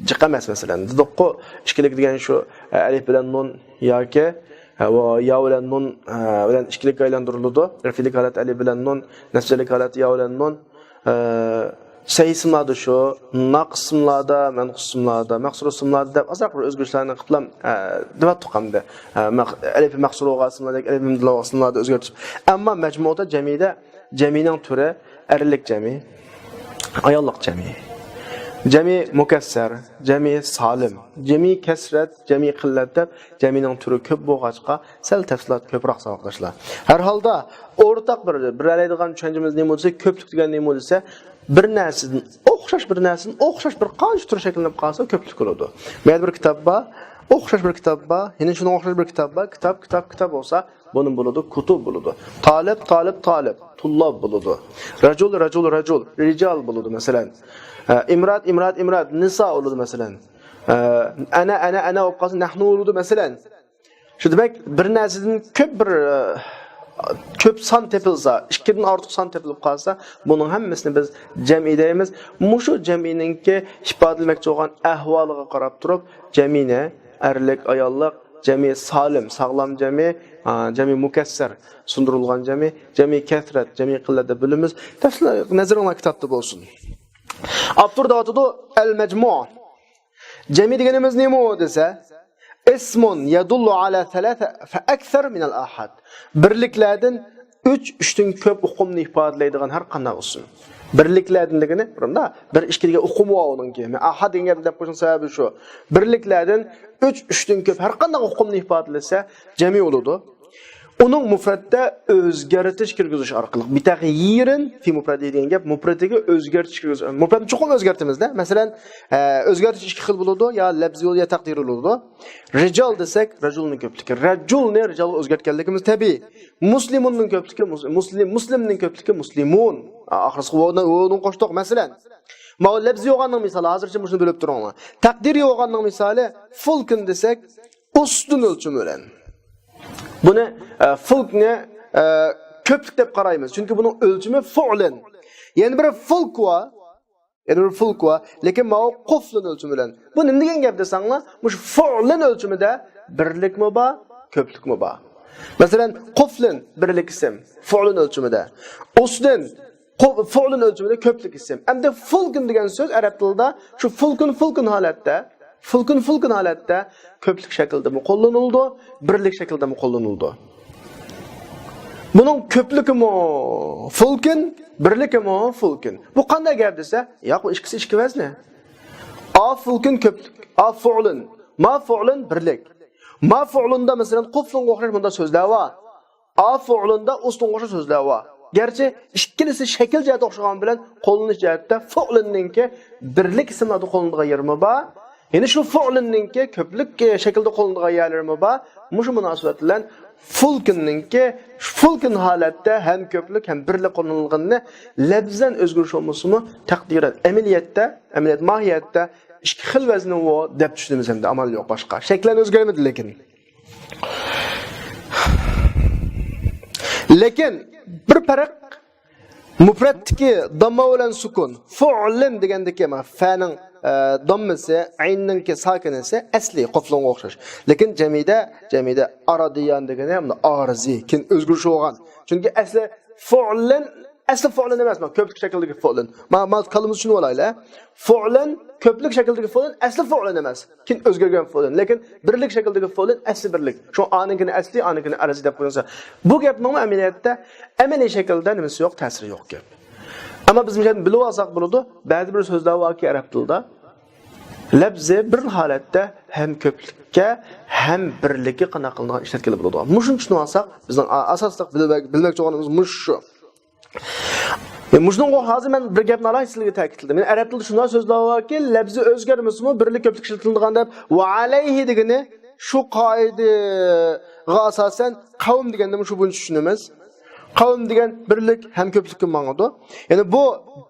جىق ئەمەس، مەسىلەن. دېدۇققۇ، ئىككىلىك دېگەن شۇ، ئە، ئەلىپ بىلەن نۇن ياكى، ئە، ۋە يا بىلەن نۇن، ئە، بىلەن ئىككىلىككە ئايلاندۇرۇلىدۇ. رەفئىيلىك ھالەت ئەلىپ بىلەن نۇن، نەسبىيلىك ھالەت يا بىلەن نۇن. ئە، سەھىھ ئىسىملاردا شۇ، ناقىس ئىسىملاردا، مەنقۇس ئىسىملاردا، مەقسۇر ئىسىملاردا دەپ ئازراق بىر ئۆزگىرىشلەرنى قىلىپلا، ئە، دېۋەتتۇق ئەمدى. ئە، مەق-، ئەلىپى مەقسۇر بولغان ئىسىملار ياكى ئەلىپى مۇدلىق بولغان ئىسىملاردا ئۆزگەرتىش. ئەمما مەجمۇدا جەمئىيدە جەمئىينىڭ تۈرى ئەرلىك جەمئىي، ئاياللىق جەمئىي. جەمئىي مۇكەسسەر، جەمئىي سالىم، جەمئىي كەسرەت، جەمئىي قىللەت دەپ جەمئىينىڭ تۈرى كۆپ بولغاچقا، سەل تەپسىلات كۆپرەك ساۋاقداشلار. ھەر ھالدا ئورتاق بىر، بىلەلەيدىغان چۈشەنچىمىز نېمە دېسە، كۆپلۈك دېگەن نېمە دېسە، بىر نەرسىدىن ئوخشاش، بىر نەرسىدىن ئوخشاش بىر قانچە تۈر شەكىللىنىپ قالسا، كۆپلۈك بولىدۇ. مەيلى بىر كىتاب بار، ئوخشاش بىر كىتاب بار، يەنە شۇنىڭغا ئوخشاش بىر كىتاب بار، كىتاب، كىتاب، كىتاب بولسا، بۇنى بولىدۇ، كۇتۇب بولىدۇ. تالىب، تالىب، تالىب، تۇللاب بولىدۇ. رەجۇل، رەجۇل، رەجۇل، رىجال بولىدۇ، مەسىلەن. ئە، ئىمرات، ئىمرات، ئىمرات، نىسا بولىدۇ، مەسىلەن. ئە، ئەنە، ئەنە، ئەنە بولۇپ قالسا، نەھنۇ بولىدۇ، مەسىلەن. شۇ دېمەك، بىر نەرسىدىن كۆپ بىر، ئە، كۆپ سان تېپىلسا، ئىككىدىن ئارتۇق سان تېپىلىپ قالسا، بۇنىڭ ھەممىسىنى بىز جەمئىي دەيمىز. مۇشۇ جەمئىينىڭكى ئىپادىلىمەكچى بولغان ئەھۋالىغا قاراپ تۇرۇپ، جەمئىينى ئەرلىك، ئاياللىق، جەمئىي سالىم، ساغلام جەمئىي، ئا، جەمئىي مۇكەسسەر، سۇندۇرۇلغان جەمئىي، جەمئىي كەسرەت، جەمئىي قىللەت دەپ بۆلىمىز. تەپسىلىي نەزىرىڭلار كىتابتا بولسۇن. ئاپتور دەۋاتىدۇ، ئەل مەجمۇ. جەمئىي دېگىنىمىز نېمە دېسە، ئىسمۇن يەدۇللۇ ئالا سەلاسە فەئەكسەر مىنەل ئاھاد. بىرلىكلەردىن ئۈچ، ئۈچتىن كۆپ ئۇقۇمنى ئىپادىلەيدىغان ھەر قانداق ئىسىم. بىرلىكلەردىن دېگىنى، بۇندا بىر، ئىككى دېگەن ئۇقۇم بار ئۇنىڭكى. مەن ئاھاد دېگەن گەپنى دەپ قويۇشنىڭ سەۋەبى شۇ. بىرلىكلەردىن ئۈچ، ئۈچتىن كۆپ ھەر قانداق ئۇقۇمنى ئىپادىلىسە، جەمئىي بولىدۇ. ئۇنىڭ مۇپرەتتە ئۆزگەرتىش كىرگۈزۈش ئارقىلىق، بىتەغيىرىن فى مۇپرەتى دېگەن گەپ، مۇپرەتىگە ئۆزگەرتىش كىرگۈزۈش. مۇپرەتنى چوقۇم ئۆزگەرتىمىز-دە. مەسىلەن، ئە، ئۆزگەرتىش ئىككى خىل بولىدۇ، يا لەپزىي بولىدۇ، يا تەقدىرىي بولىدۇ. رىجال دېسەك، رەجۇلنى كۆپلۈكى. رەجۇلنى رىجالغا ئۆزگەرتكەنلىكىمىز تەبىئىي. مۇسلىمۇننىڭ كۆپلۈكى، مۇس-، مۇسلىم، مۇسلىمنىڭ كۆپلۈكى مۇسلىمۇن. ئا، ئاخىرسىغا ۋاۋنى، ۋاۋنى قوشتۇق. مەسىلەن، ماۋۇ لەپزىي بولغاننىڭ مىسالى، ھازىرچە مۇشۇنى بىلىپ تۇرۇڭلار. تەقدىرىي بولغاننىڭ مىسالى، فۇلكىن دېسەك، ئۇستىن ئۆلچىمى بىلەن. بۇنى، ئە، فۇلكنى، ئە، كۆپلۈك دەپ قارايمىز. چۈنكى بۇنىڭ ئۆلچىمى فۇئلىن. يەنە بىر فۇلك بار. يەنە بىر فۇلك بار. لېكىن ماۋۇ قۇفلىن ئۆلچىمى بىلەن. بۇ نېمە دېگەن گەپ دېسەڭلار، مۇشۇ فۇئلىن ئۆلچىمىدە بىرلىكمۇ بار، كۆپلۈكمۇ بار. مەسىلەن، قۇفلىن بىرلىك ئىسىم، فۇئلىن ئۆلچىمىدە. ئۇستىن قۇ-، فۇئلىن ئۆلچىمىدە كۆپلۈك ئىسىم. ئەمدى فۇلكىن دېگەن سۆز ئەرەب تىلىدا شۇ فۇلكىن، فۇلكىن ھالەتتە، فۇلكىن، فۇلكىن ھالەتتە كۆپلۈك شەكلىدىمۇ قوللىنىلىدۇ، بىرلىك شەكلىدىمۇ قوللىنىلىدۇ. بۇنىڭ كۆپلۈكىمۇ فۇلكىن، بىرلىكىمۇ فۇلكىن. بۇ قانداق گەپ دېسە، ياق، بۇ ئىككىسى ئىككى ۋەزنى. ئافۇلكىن كۆپلۈك، ئافۇلىن، مافۇلىن بىرلىك. مافۇلىندا، مەسىلەن، قۇفلۇنغا ئوخشاش مۇنداق سۆزلەر بار. ئافۇلىندا ئۇسلۇنغا ئوخشاش سۆزلەر بار. گەرچە ئىككىلىسى شەكىل جەھەتتە ئوخشىغان بىلەن قوللىنىش جەھەتتە فۇلىننىڭكى بىرلىك ئىسىملاردا قوللىنىدىغان يېرىمۇ بار. يەنە شۇ فۇلىننىڭكى كۆپلۈك، ئە، شەكىلدە قوللىنىدىغان يەرلىرىمۇ بار. مۇشۇ مۇناسىۋەت بىلەن فۇلكىننىڭكى فۇلكىن ھالەتتە ھەم كۆپلۈك ھەم بىرلىك قوللىنىلغىنىنى لەپزەن ئۆزگىرىش بولمىسىمۇ، تەقدىرەن ئەمەلىيەتتە، ئەمەلىيەت ماھىيەتتە ئىككى خىل ۋەزنى بار دەپ چۈشىنىمىز ھەمدە ئامال يوق باشقا. شەكلەن ئۆزگەرمىدى لېكىن. لېكىن بىر پەرق، مۇپرەتتىكى دامما بىلەن سۈكۈن. فۇلىن دېگەندىكى، مانا، فەنىڭ، ئە، داممىسى، ئەيننىڭكى ساكىنىسى ئەسلى قۇفلۇنغا ئوخشاش. لېكىن جەمئىدە، جەمئىدە ئارادىيان دېگىنى مانا ئارىزى، كېيىن ئۆزگىرىش بولغان. چۈنكى ئەسلى فۇلىن، ئەسلى فۇلىن ئەمەس، مانا كۆپلۈك شەكلىدىكى فۇلىن. ما، ما كالىمىز چۈشىنىۋالايلى. فۇلىن كۆپلۈك شەكلىدىكى فۇلىن، ئەسلى فۇلىن ئەمەس. كېيىن ئۆزگەرگەن فۇلىن. لېكىن بىرلىك شەكلىدىكى فۇلىن، ئەسلى بىرلىك. شۇ ئانىڭكىنى ئەسلى، ئانىڭكىنى ئەرزى دەپ قويۇلسا. بۇ گەپنىڭمۇ ئەمەلىيەتتە، ئەمەلىي شەكىلدە نېمىسى يوق، تەسىرى يوق گەپ. ئەمما بىز مۇشۇ يەردىن بىلىۋالساق بولىدۇ، بەزى بىر سۆزلەر باركى ئەرەب تىلىدا، لەپزى بىر ھالەتتە ھەم كۆپلۈككە، ھەم بىرلىككە قانداق قىلىدىغان ئىشلەتكىلى بولىدۇ. مۇشۇنى چۈشىنىۋالساق، بىزنىڭ ئا-، ئاساسلىق بىلمەك، بىلمەكچى بولغىنىمىز مۇشۇ شۇ. يا، مۇشۇنىڭغا ھازىر مەن بىر گەپنى ئالاھىدە سىلەرگە تەكىتلىدىم. يەنى ئەرەب تىلىدا شۇنداق سۆزلەر باركى، لەپزى ئۆزگەرمىسىمۇ، بىرلىك كۆپلۈك ئىشلىتىلىدىغان دەپ، ۋە ئەلەيھى دېگىنى شۇ قائىدىغا ئاساسەن قەۋم دېگەندىمۇ شۇ بويىچە چۈشىنىمىز. قەۋم دېگەن بىرلىك ھەم كۆپلۈككە ماڭىدۇ. يەنى بۇ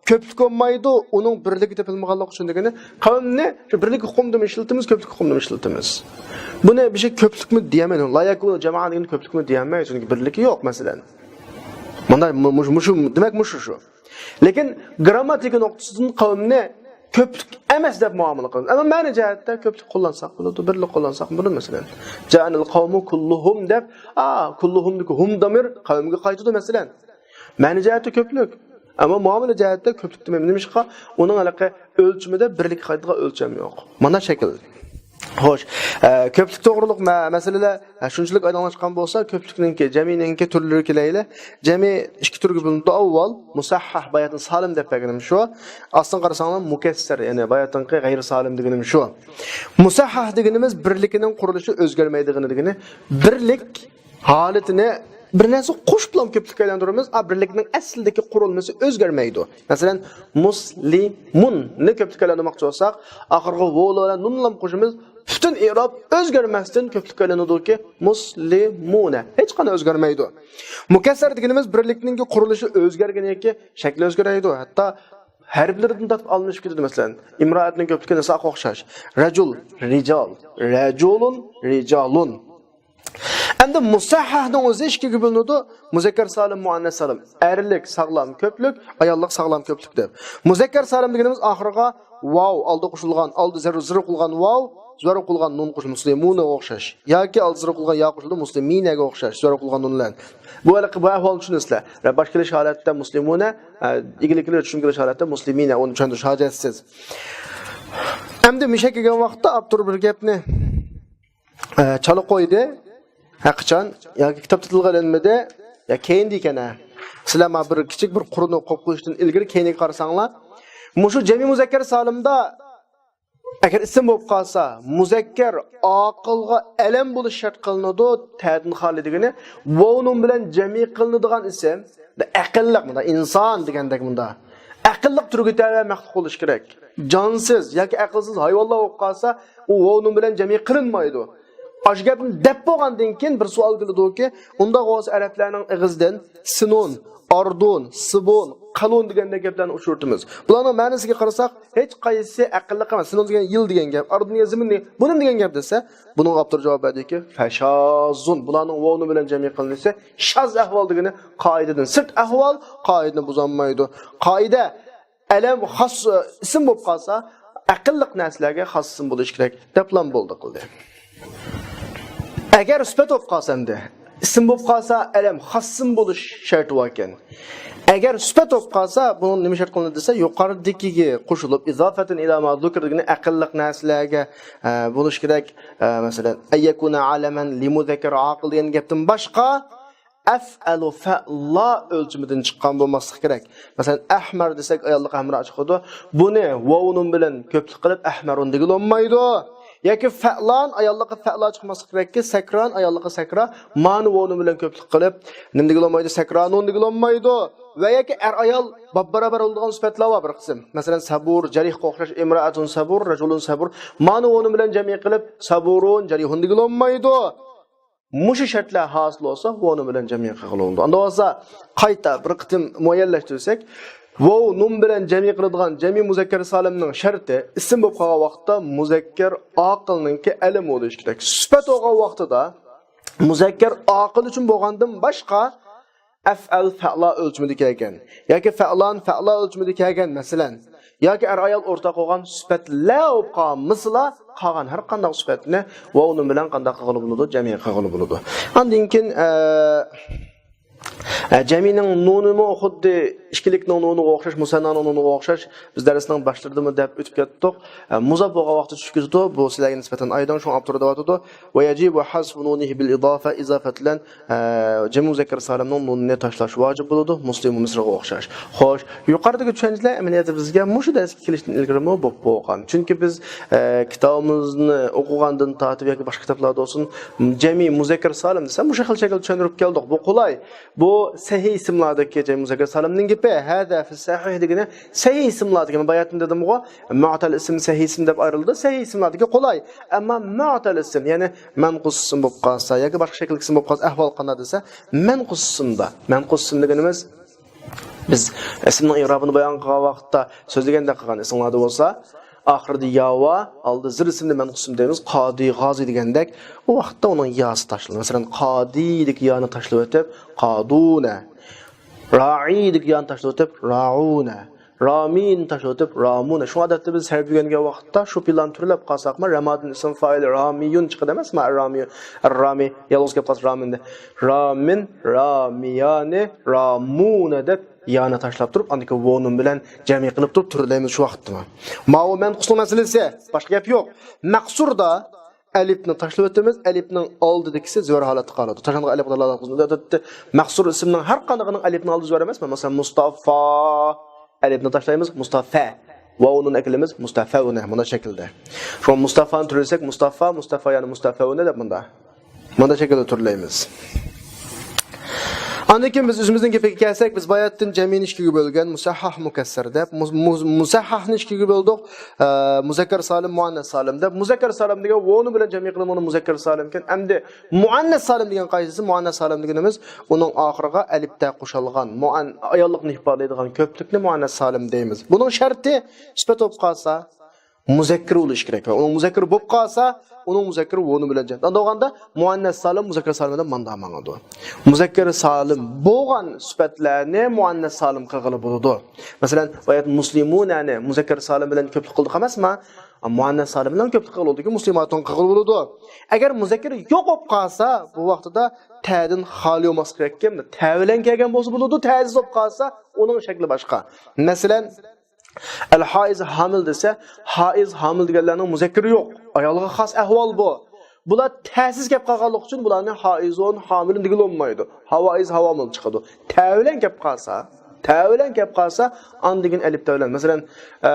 كۆپلۈك بولمايدۇ، ئۇنىڭ بىرلىكى تېپىلمىغانلىقى ئۈچۈن دېگىنى، قەۋمنى شۇ بىرلىك ئۇقۇمدىمۇ ئىشلىتىمىز، كۆپلۈك ئۇقۇمدىمۇ ئىشلىتىمىز. بۇنى بىر شەي كۆپلۈكمۇ دېيەلمەيدۇ. لا يەكۇنۇ جەمائە دېگەننى كۆپلۈكمۇ دېيەلمەيدۇ، چۈنكى بىرلىكى يوق، مەسىلەن. مانا مۇ-، مۇشۇ، مۇشۇ، دېمەك، مۇشۇ شۇ. لېكىن گرامماتىكا نۇقتىسىدىن قەۋمنى كۆپلۈك ئەمەس دەپ مۇئامىلە قىلىمىز. ئەمما مەنە جەھەتتە كۆپلۈك قوللانساق بولىدۇ، بىرلىك قوللانساق بولىدۇ، مەسىلەن. جائەنىل قەۋمۇ كۇللۇھۇم دەپ، ئا، كۇللۇھۇمدىكى ھۇم دامىر قەۋمگە قايتىدۇ، مەسىلەن. مەنە جەھەتتە كۆپلۈك. ئەمما مۇئامىلە جەھەتتە كۆپلۈك دېمەيمىز. نېمىشقا؟ ئۇنىڭ ھېلىقى ئۆلچىمىدە بىرلىككە قايتىدىغان ئۆلچەم يوق. مانا شەكىل. خوش، ئە، كۆپلۈك توغرۇلۇق مە-، مەسىلىلەر، ئە، شۇنچىلىك ئايدىڭلاشقان بولسا، كۆپلۈكنىڭكى، جەمئىنىڭكى تۈرلىرى كېلەيلى. جەمئى ئىككى تۈرگە بۆلۈنىدۇ. ئاۋۋال مۇسەھھەھ، باياتىن سالىم دەپ بەرگىنىم شۇ. ئاستىن قارىساڭلار مۇكەسسەر، يەنى باياتىنقى غەيرىي سالىم دېگىنىم شۇ. مۇسەھھەھ دېگىنىمىز بىرلىكىنىڭ قۇرۇلۇشى ئۆزگەرمەيدىغىنى دېگىنى. بىرلىك ھالىتىنى بىر نەرسە قوشۇپلا كۆپلۈككە ئايلاندۇرىمىز. ئا، بىرلىكنىڭ ئەسلىدىكى قۇرۇلمىسى ئۆزگەرمەيدۇ. مەسىلەن، مۇسلىمۇننى كۆپلۈككە ئايلاندۇرماقچى بولساق، ئاخىرىغا ۋاۋ بىلەن نۇن لام قوشىمىز. پۈتۈن ئېراب ئۆزگەرمەستىن كۆپلۈككە ئايلىنىدۇكى، مۇسلىمۇنە. ھېچقانداق ئۆزگەرمەيدۇ. مۇكەسسەر دېگىنىمىز بىرلىكنىڭكى قۇرۇلۇشى ئۆزگەرگەن ياكى شەكلى ئۆزگىرەيدۇ. ھەتتا ھەرپلىرىدىن تارتىپ ئالمىشىپ كېتىدۇ. مەسىلەن، ئىمرائەتنىڭ كۆپلۈكى نىساغا ئوخشاش. رەجۇل، رىجال، رەجۇلۇن، رىجالۇن. ئەمدى مۇسەھھەھنىڭ ئۆزى ئىككىگە بۆلۈنىدۇ. مۇزەككەر سالىم، مۇئەننەس سالىم. ئەرلىك، ساغلام، كۆپلۈك، ئاياللىق، ساغلام، كۆپلۈك دەپ. مۇزەككەر سالىم دېگىنىمىز ئاخىرىغا ۋاۋ، ئالدى قوشۇلغان، ئالدى زەرۇر، زەرۇر قىلغان ۋاۋ، زەرۇر قىلغان نۇن قوشۇلۇپ، مۇسلىمۇنەگە ئوخشاش. ياكى ئالدى زەرۇر قىلغان يا قوشۇلىدۇ، مۇسلىمىنەگە ئوخشاش، زەرۇر قىلغان نۇن بىلەن. بۇ ھېلىقى، بۇ ئەھۋالنى چۈشىنىسىلەر. باش كېلىش ھالەتتە مۇسلىمۇنە، ئە، ئىگىلىك كېلىش، چۈشۈم كېلىش ھالەتتە مۇسلىمىنە، ئۇنى چۈشەندۈرۈش ھاجەتسىز. ئەمدى مۇشەگە كەلگەن ۋاقىتتا ئاپتور بىر گەپنى ئە، چالا قويدى. ھەقىچان ياكى كىتاب تىلغا ئېلىنمىدى، يا كېيىندە ئىكەن، ھە. سىلەر مانا بىر كىچىك بىر قۇرنى قويۇپ قويۇشتىن ئىلگىرى كېيىنگە قارىساڭلار، مۇشۇ جەمئىي مۇزەككەر سالىمدا ئەگەر ئىسىم بولۇپ قالسا، مۇزەككەر ئاقىلغا ئەلەم بولۇش شەرت قىلىنىدۇ، تەدىن خالىي دېگىنى، ۋاۋ نۇن بىلەن جەمئىي قىلىنىدىغان ئىسىم. ئەقىللىق، مۇندا ئىنسان دېگەندەك، مۇندا ئەقىللىق تۈرگە تەۋە مەخلۇق بولۇشى كېرەك. جانسىز ياكى ئەقىلسىز ھايۋانلار بولۇپ قالسا، ئۇ ۋاۋ نۇن بىلەن جەمئىي قىلىنمايدۇ. ئاشۇ گەپنى دەپ بولغاندىن كېيىن بىر سوئال كېلىدۇكى، ئۇنداق بولسا ئەرەبلەرنىڭ ئېغىزىدىن سىنون، ئاردون، سىبون، قالون دېگەندەك گەپلەرنى ئۇچرىتىمىز. بۇلارنىڭ مەنىسىگە قارىساق، ھېچ قايسىسى ئەقىللىق ئەمەس. سىنون دېگەن يىل دېگەن گەپ، ئاردون دېگەن زېمىن دېگەن، بۇ نېمە دېگەن گەپ دېسە، بۇنىڭغا ئاپتور جاۋاب بەردىكى، فەشازۇن. بۇلارنىڭ ۋاۋ نۇن بىلەن جەمئىي قىلىنىشى شاز ئەھۋال دېگىنى قائىدىدىن سىرت ئەھۋال، قائىدىنى بۇزالمايدۇ. قائىدە ئەلەم خاس ئىسىم بولۇپ قالسا، ئەقىللىق نەرسىلەرگە خاس ئىسىم بولۇشى كېرەك دەپلا بولدى قىلدى. ئەگەر سۈپەت بولۇپ قالسا ئەمدى، ئىسىم بولۇپ قالسا ئەلەم خاس ئىسىم بولۇش شەرتى باركەن. ئەگەر سۈپەت بولۇپ قالسا، بۇنىڭ نېمە شەرت قىلىنىدۇ دېسە، يۇقىرىدىكىگە قوشۇلۇپ، ئىزافەتەن ئىلا ما زۇكر دېگىنى ئەقىللىق نەرسىلەرگە، ئە، بولۇش كېرەك. ئە، مەسىلەن، ئەن يەكۇنە ئالەمەن لىمۇزەككەر ئاقىل دېگەن گەپتىن باشقا، ئەفئەلۇ، فەئلا ئۆلچىمىدىن چىققان بولماسلىقى كېرەك. مەسىلەن، ئەھمەر دېسەك، ئاياللىق ھەمرا چىقىدۇ. بۇنى ۋاۋ نۇن بىلەن كۆپلۈك قىلىپ ئەھمەرۇن دېگىلى بولمايدۇ. ياكى فەئلان، ئاياللىقى فەئلا چىقماسلىقى كېرەككى، سەكران، ئاياللىقى سەكرا، مانى ۋاۋ نۇن بىلەن كۆپلۈك قىلىپ نېمە دېگىلى بولمايدۇ؟ سەكرانۇن دېگىلى بولمايدۇ. ۋە ياكى ئەر-ئايال باپبارابەر بولىدىغان سۈپەتلەر بار بىر قىسىم. مەسىلەن، سەبۇر، جەرىھقا ئوخشاش، ئىمرائەتۇن سەبۇر، رەجۇلۇن سەبۇر. مانى ۋاۋ نۇن بىلەن جەمئىي قىلىپ سەبۇرۇن، جەرىھۇن دېگىلى بولمايدۇ. مۇشۇ شەرتلەر ھاسىل بولسا، ۋاۋ نۇن بىلەن جەمئىي قىلغىلى بولىدۇ. ئاندا بولسا قايتا بىر قېتىم مۇئەييەنلەشتۈرسەك، ۋاۋ نۇن بىلەن جەمئىي قىلىدىغان جەمئىي مۇزەككەر سالىمنىڭ شەرتى ئىسىم بولۇپ قالغان ۋاقىتتا مۇزەككەر ئاقىلنىڭكى ئەلىم بولۇشى كېرەك. سۈپەت بولغان ۋاقتىدا مۇزەككەر ئاقىل ئۈچۈن بولغاندىن باشقا ئەفئەل، فەئلا ئۆلچىمىدە كەلگەن ياكى فەئلان، فەئلا ئۆلچىمىدە كەلگەن، مەسىلەن، ياكى ئەر-ئايال ئورتاق بولغان سۈپەتلەر بولۇپ قالمىسىلا، قالغان ھەر قانداق سۈپەتنى ۋاۋ نۇن بىلەن قانداق قىلغىلى بولىدۇ؟ جەمئىي قىلغىلى بولىدۇ. ئاندىن كېيىن، ئە، ئە، جەمئىينىڭ نۇنىمۇ خۇددى ئىككىلىكنىڭ نۇنىغا ئوخشاش، مۇسەننانىڭ نۇنىغا ئوخشاش. بىز دەرسنىڭ باشلىرىدىمۇ دەپ ئۆتۈپ كەتتۇق. ئە، مۇزاپ بولغان ۋاقىتتا چۈشكۈزىدۇ. بۇ سىلەرگە نىسبەتەن ئايدىڭ، شۇڭا ئاپتور دەۋاتىدۇ. ۋە يەجىبۇ ھەزفۇ نۇنىھى بىل ئىزافە، ئىزافەت بىلەن ئە، جەمئىي مۇزەككەر سالىمنىڭ نۇنىنى تاشلاش ۋاجىپ بولىدۇ، مۇسلىم مىسرىغا ئوخشاش. خوش، يۇقىرىدىكى چۈشەنچىلەر ئەمەلىيەتتە بىزگە مۇشۇ دەرسكە كېلىشتىن ئىلگىرىمۇ بولۇپ بولغان. چۈنكى بىز، ئە، كىتابىمىزنى ئوقۇغاندىن تارتىپ ياكى باشقا كىتابلاردا بولسۇن، جەمئىي مۇزەككەر سالىم دېسە، مۇشۇ خىل شەكىلدە چۈشەندۈرۈپ كەلدۇق. بۇ قولاي. بۇ سەھىھ ئىسىملاردىكى جەمئىي مۇزەككەر سالىمنىڭ گېپى. ھەزا فىس سەھىھ دېگىنى سەھىھ ئىسىملاردىكى. مەن باياتىن دېدىمغۇ، مۇئتەل ئىسىم، سەھىھ ئىسىم دەپ ئايرىلىدۇ. سەھىھ ئىسىملاردىكى قولاي. ئەمما مۇئتەل ئىسىم، يەنى مەنقۇس ئىسىم بولۇپ قالسا ياكى باشقا شەكىلدىكى ئىسىم بولۇپ قالسا، ئەھۋال قانداق دېسە، مەنقۇس ئىسىمدا. مەنقۇس ئىسىم دېگىنىمىز، بىز ئىسىمنىڭ ئىرابىنى بايان قىلغان ۋاقىتتا سۆزلىگەندەك قىلغان ئېسىڭلاردا بولسا، ئاخىرىدا يا ۋا، ئالدىدا زىر ئىسىمنى مەنقۇس ئىسىم دەيمىز، قادى، غازى دېگەندەك، ئۇ ۋاقىتتا ئۇنىڭ ياسى تاشلىنىدۇ. مەسىلەن، قادىدىكى يانى تاشلىۋېتىپ، قادۇنە. رائىدىكى يانى تاشلىۋېتىپ، راؤنە. رامىنى تاشلىۋېتىپ، رامۇنە. شۇڭا ئادەتتە بىز سەرپ ئۆگەنگەن ۋاقىتتا شۇ پېئىللارنى تۈرلەپ قالساقمۇ، رامادىن ئىسىم فائىل رامىيۇن چىقىدۇ ئەمەسمۇ؟ رامىيۇن، رامى، يالغۇز كەپ قالسا رامىن دە. رامىن، رامىيانى، رامۇنە دەپ يانى تاشلاپ تۇرۇپ، ئاندىن كېيىن ۋاۋ نۇن بىلەن جەمئىي قىلىپ تۇرۇپ تۈرلەيمىز شۇ ۋاقىتتىمۇ. ماۋۇ مەنقۇسنىڭ مەسىلىسى، باشقا گەپ يوق. مەقسۇردا ئەلىپنى تاشلىۋېتىمىز، ئەلىپنىڭ ئالدىدىكىسى زۆرۈر ھالەتتە قالىدۇ. تاشلانغان ئەلىپ ئادەتتە مەقسۇر ئىسىمنىڭ ھەر قاندىقىنىڭ ئەلىپنىڭ ئالدى زۆرۈر ئەمەسمۇ؟ مەسىلەن، مۇستافا، ئەلىپنى تاشلايمىز، مۇستافە. ۋاۋ نۇن ئەكىلىمىز، مۇستافەۋنە، مۇنداق شەكىلدە. شۇڭا مۇستافانى تۈرلىسەك، مۇستافا، مۇستافا، يەنى مۇستافەۋنە دەپ مۇنداق. مۇنداق شەكىلدە تۈرلەيمىز. ئاندىن كېيىن بىز ئۆزىمىزنىڭ گېپىگە كەلسەك، بىز باياتىن جەمئىينى ئىككىگە بۆلگەن، مۇسەھھەھ، مۇكەسسەر دەپ. مۇ-، مۇ-، مۇسەھھەھنى ئىككىگە بۆلدۇق. ئە، مۇزەككەر سالىم، مۇئەننەس سالىم دەپ. مۇزەككەر سالىم دېگەن ۋاۋ نۇن بىلەن جەمئىي قىلىنغان مۇزەككەر سالىمكەن. ئەمدى مۇئەننەس سالىم دېگەن قايسىسى؟ مۇئەننەس سالىم دېگىنىمىز ئۇنىڭ ئاخىرىغا ئەلىپ تە قوشۇلغان، مۇئەن-، ئاياللىقنى ئىپادىلەيدىغان كۆپلۈكنى مۇئەننەس سالىم دەيمىز. بۇنىڭ شەرتى سۈپەت بولۇپ قالسا، مۇزەككەر بولۇشى كېرەك. ۋە ئۇنىڭ مۇزەككەر بولۇپ قالسا، ئۇنىڭ مۇزەككىرى ۋاۋ نۇن بىلەن جەم. ئاندىن بولغاندا مۇئەننەس سالىم، مۇزەككەر سالىم بىلەن ماندا ماڭىدۇ. مۇزەككەر سالىم بولغان سۈپەتلەرنى مۇئەننەس سالىم قىلغىلى بولىدۇ. مەسىلەن، بايات مۇسلىمۇنەنى مۇزەككەر سالىم بىلەن كۆپلۈك قىلدۇق ئەمەسمۇ؟ مۇئەننەس سالىم بىلەن كۆپلۈك قىلغىلى بولىدۇ، مۇسلىماتۇن قىلغىلى بولىدۇ. ئەگەر مۇزەككەر يوق بولۇپ قالسا، بۇ ۋاقتىدا تەدىن خالىي بولماسلىقى كېرەككەن، تە بىلەن كەلگەن بولسا بولىدۇ، تەسىز بولۇپ قالسا، ئۇنىڭ شەكلى باشقا. مەسىلەن، ئەل ھائىز ھامىل دېسە، ھائىز ھامىل دېگەنلەرنىڭ مۇزەككىرى يوق. ئايالغا خاس ئەھۋال بۇ. بۇلار تەسىز كەپ قالغانلىقى ئۈچۈن بۇلارنى ھائىزۇن، ھامىلۇن دېگىلى بولمايدۇ. ھاۋائىز، ھاۋامىل چىقىدۇ. تە بىلەن كەپ قالسا، تە بىلەن كەپ قالسا، ئاندىن كېيىن ئەلىپ تە بىلەن. مەسىلەن، ئە،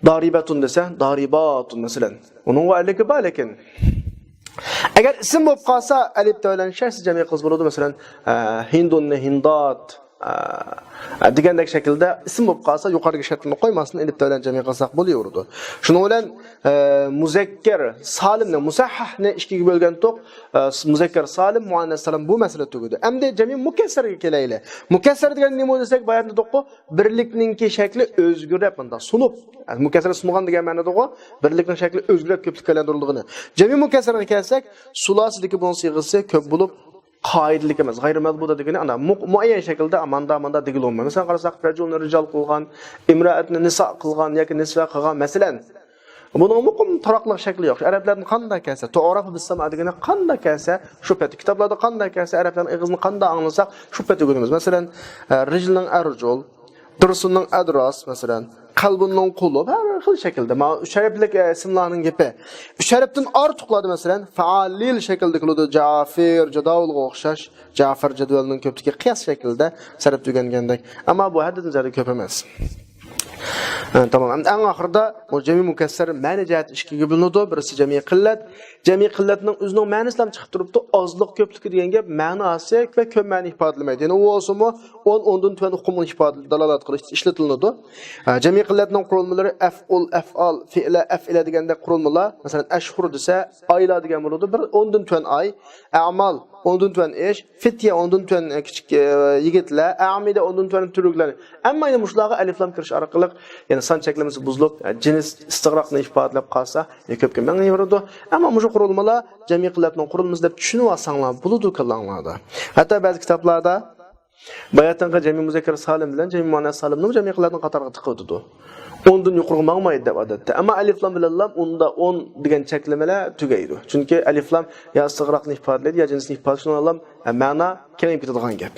دارىبەتۇن دېسە، دارىباتۇن، مەسىلەن. ئۇنىڭ ئەلىپى بار، لېكىن. ئەگەر ئىسىم بولۇپ قالسا، ئەلىپ تە بىلەن شەرتسىز جەمئىي قىلسا بولىدۇ. مەسىلەن، ئە، ھىندۇننى ھىندات، ئە، دېگەندەك شەكىلدە ئىسىم بولۇپ قالسا، يۇقىرىدىكى شەرتنى قويماستىن، ئەلىپ تە بىلەن جەمئىي قىلساق بولۇۋېرىدۇ. شۇنىڭ بىلەن، ئە، مۇزەككەر سالىمنى، مۇسەھھەھنى ئىككىگە بۆلگەنتۇق. ئە، مۇزەككەر سالىم، مۇئەننەس سالىم، بۇ مەسىلە تۈگىدى. ئەمدى جەمئىي مۇكەسسەرگە كېلەيلى. مۇكەسسەر دېگەن نېمە دېسەك، باياتىن دېدۇققۇ، بىرلىكنىڭكى شەكلى ئۆزگىرىپ، مۇنداق سۇنۇپ. ئە، مۇكەسسەر سۇنغان دېگەن مەنىدىغۇ، بىرلىكنىڭ شەكلى ئۆزگىرىپ كۆپلۈككە ئايلاندۇرۇلىدىغىنى. جەمئىي مۇكەسسەرگە كەلسەك، سۇلاسىدىكى بۇنىڭ سىيغىسى كۆپ بولۇپ، قائىدىلىك ئەمەس، غەيرىي مەزبۇتە دېگىنى ئانا مۇ-، مۇئەييەن شەكىلدە ماندا، ماندا دېگىلى بولمايدۇ. مەسىلەن، قارىساق، رەجۇلنى رىجال قىلغان، ئىمرائەتنى نىسا قىلغان ياكى نىسۋە قىلغان، مەسىلەن. بۇنىڭ مۇقىم تۇراقلىق شەكلى يوق. ئەرەبلەردىن قانداق كەلسە، تۇئرەفۇ بىسساما دېگىنى قانداق كەلسە، شۇ پېتى كىتابلاردا قانداق كەلسە، ئەرەبلەرنىڭ ئېغىزىنى قانداق ئاڭلىساق، شۇ پېتى ئۆگىنىمىز. مەسىلەن، ئە، رىجلنىڭ ئەرجۇل، تۇرسۇننىڭ ئەدراس، مەسىلەن، قەلبۇننىڭ قۇلۇب، ھەر خىل شەكىلدە. مانا ئۈچ ھەرپلىك، ئە، ئىسىملارنىڭ گېپى. ئۈچ ھەرپتىن ئارتۇقلاردا، مەسىلەن، فەئالىل شەكلىدە كېلىدۇ، جافىر، جاداۋۇلغا ئوخشاش. جافىر جەدۋەلنىڭ كۆپلۈكى قىياس شەكلىدە سەرپتە ئۆگەنگەندەك. ئەمما بۇ ھەددىدىن زىيادە كۆپ ئەمەس. ھە، تامام. ئەمدى ئەڭ ئاخىرىدا بۇ جەمئىي مۇكەسسەر مەنە جەھەتتە ئىككىگە بۆلۈنىدۇ. بىرسى جەمئىي قىللەت. جەمئىي قىللەتنىڭ ئۆزىنىڭ مەنىسى بىلەن چىقىپ تۇرۇپتۇ. ئازلىق كۆپلۈكى دېگەن گەپ مەناسى ۋە كۆپ مەنە ئىپادىلىمەيدۇ. يەنى ئۇ بولسىمۇ ئون، ئوندىن تۆۋەن ئۇقۇمنى ئىپادە-، دالالەت قىلىش ئىشلىتىلىدۇ. ھە، جەمئىي قىللەتنىڭ قۇرۇلمىلىرى ئەفئۇل، ئەفئال، فىئلە، ئەفئىلە دېگەندەك قۇرۇلمىلار. مەسىلەن، ئەشھۇر دېسە، ئايلار دېگەن بولىدۇ. بىر ئوندىن تۆۋەن ئاي، ئەمال، ئوندىن تۆۋەن ئىش، فىتيە، ئوندىن تۆۋەن، ئە، كىچىك، ئە، يىگىتلەر، ئەمىدە، ئوندىن تۆۋەن تۈركلەر. ئەمما يەنە مۇشۇلارغا ئەلىفلام كىرىش ئارقىلىق، يەنە سان چەكلىمىسى بۇزۇلۇپ، ئە، جىنس ئىستىغراقنى ئىپادىلەپ قالسا، يا كۆپكە مېڭىۋېرىدۇ. ئەمما مۇشۇ قۇرۇلمىلار جەمئىي قىللەتنىڭ قۇرۇلمىسى دەپ چۈشىنىۋالساڭلار بولىدۇ كاللاڭلاردا. ھەتتا بەزى كىتابلاردا باياتىنقى جەمئىي مۇزەككەر سالىم بىلەن جەمئىي مۇئەننەس سالىمنىمۇ جەمئىي قىللەتنىڭ قاتارىغا تىقىۋېتىدۇ. ئوندىن يۇقىرىغا ماڭمايدۇ دەپ ئادەتتە. ئەمما ئەلىفلام بىلەنلا ئوندا ئون دېگەن چەكلىمىلەر تۈگەيدۇ. چۈنكى ئەلىفلام يا ئىستىغراقنى ئىپادىلەيدۇ، يا جىنسنى ئىپادىلەيدۇ، شۇنىڭ بىلەن مەنا كېڭىيىپ كېتىدىغان گەپ.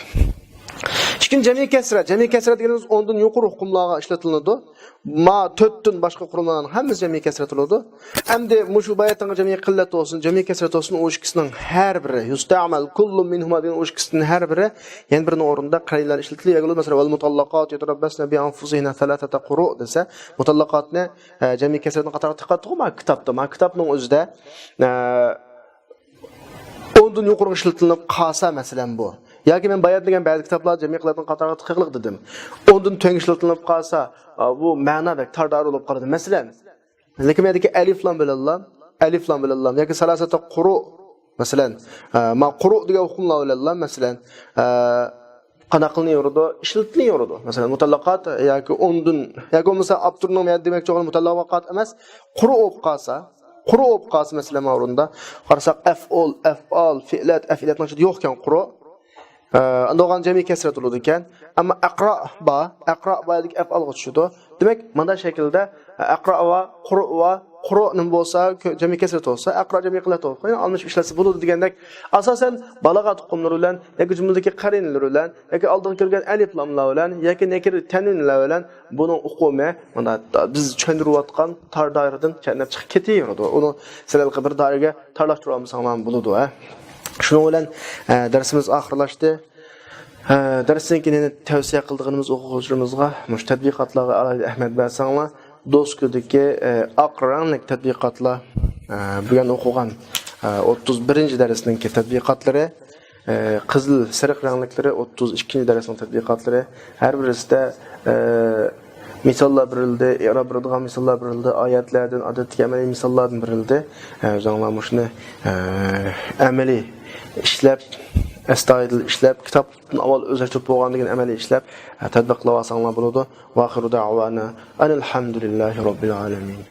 ئىككىنچى، جەمئىي كەسرە. جەمئىي كەسرە دېگىنىمىز ئوندىن يۇقىرى ئۇقۇملارغا ئىشلىتىلىدۇ. ما تۆتتىن باشقا قۇرۇلمىلارنىڭ ھەممىسى جەمئىي كەسرە تۇرىدۇ. ئەمدى مۇشۇ باياتىنقى جەمئىي قىللەت بولسۇن، جەمئىي كەسرەت بولسۇن، ئۇ ئىككىسىنىڭ ھەر بىرى، يۇستەمەل كۇللۇ مىنھۇما دېگەن ئۇ ئىككىسىنىڭ ھەر بىرى يەنە بىرىنىڭ ئورنىدا قەرىنىلەر ئىشلىتىلىدۇ. يەنى مەسىلەن، ۋەل مۇتەللەقاتۇ يەتەرەببەسنە بىئەنفۇسىھىننە سەلاسەتە قۇرۇ دېسە، مۇتەللەقاتنى، ئە، جەمئىي كەسرەتنىڭ قاتارىغا تىقاتتىغۇ ما كىتابتا، ما كىتابنىڭ ئۆزىدە، ئە، ئوندىن يۇقىرىغا ئىشلىتىلىپ قالسا، مەسىلەن، بۇ. ياكى مەن بايان دېگەن بەزى كىتابلار جەمئىي قىللەتنىڭ قاتارىغا تىقىقلىق دېدىم. ئوندىن تۆۋەن ئىشلىتىلىپ قالسا، ئا، بۇ مەنا بەك تار دائىرە بولۇپ قالىدۇ. مەسىلەن، لېكىن بۇ يەردىكى ئەلىفلام بىلەنلا، ئەلىفلام بىلەنلا ياكى سالاسەتە قۇرۇ، مەسىلەن، ئە، ما قۇرۇ دېگەن ئۇقۇملار بىلەنلا، مەسىلەن، ئە، قانداق قىلىنىۋېرىدۇ؟ ئىشلىتىلىنىۋېرىدۇ. مەسىلەن، مۇتەللەقات ياكى ئوندىن، ياكى بولمىسا ئاپتورنىڭ مەن دېمەكچى بولغىنى مۇتەللەقات ئەمەس، قۇرۇ بولۇپ قالسا، قۇرۇ بولۇپ قالسا، مەسىلەن، مانا ئورنىدا قارىساق، ئەفئۇل، ئەفئال، فىئلەت، ئەفئىلەتنىڭ ئىچىدە يوقكەن قۇرۇ. ئە، ئەمدى ئوغان جەمئىي كەسرەت بولىدىكەن. ئەمما ئەقرا بار، ئەقرا بۇ يەردىكى ئەفئالغا چۈشىدۇ. دېمەك، مانا شەكىلدە، ئە، ئەقرا بار، قۇرۇ بار، قۇرۇ نېمە بولسا، كۆ-، جەمئىي كەسرەت بولسا، ئەقرا جەمئىي قىللەت بولسا، يەنە ئالمىشىپ ئىشلەتسە بولىدۇ دېگەندەك، ئاساسەن، بالاغەت ئۇقۇملىرى بىلەن ياكى جۈملىدىكى قەرىنىلەر بىلەن ياكى ئالدىغا كىرگەن ئەلىپلاملار بىلەن ياكى نەكىر تەنۋىنلەر بىلەن بۇنىڭ ئۇقۇمى مانا بىز چۈشەندۈرۈۋاتقان تار دائىرىدىن چەتنەپ چىقىپ كېتىۋېرىدۇ. ئۇنى سىلەر بىر دائىرىگە تارلاشتۇرالمىساڭلار بولىدۇ، ھە. شۇنىڭ بىلەن، ئە، دەرسىمىز ئاخىرلاشتى. ئە، دەرستىن كېيىن يەنە تەۋسىيە قىلىدىغىنىمىز ئوقۇغۇچىلىرىمىزغا مۇشۇ تەتبىقاتلارغا ئالاھىدە ئەھمىيەت بەرسەڭلار، دوسكىدىكى، ئە، ئاق رەڭلىك تەتبىقاتلار، ئە، بۈگۈن ئوقۇغان، ئە، ئوتتۇز بىرىنچى دەرسنىڭكى تەتبىقاتلىرى، ئە، قىزىل سېرىق رەڭلىكلىرى ئوتتۇز ئىككىنچى دەرسنىڭ تەتبىقاتلىرى. ھەر بىرسىدە، ئە، مىساللار بېرىلدى، ئېراب بېرىدىغان مىساللار بېرىلدى، ئايەتلەردىن، ئادەتتىكى ئەمەلىي مىساللاردىن بېرىلدى. ئە، ئۆزۈڭلار مۇشۇنى، ئە، ئەمەلىي ئىشلەپ، ئەستايىدىل ئىشلەپ، كىتابتىن ئاۋۋال ئۆزلەشتۈرۈپ بولغاندىن كېيىن ئەمەلىي ئىشلەپ، ئە، تەتبىقلاۋالساڭلار بولىدۇ. ۋاخىرۇ دەئۋانا ئەنىل ھەمدۇلىللاھى رەببىل ئالەمىن.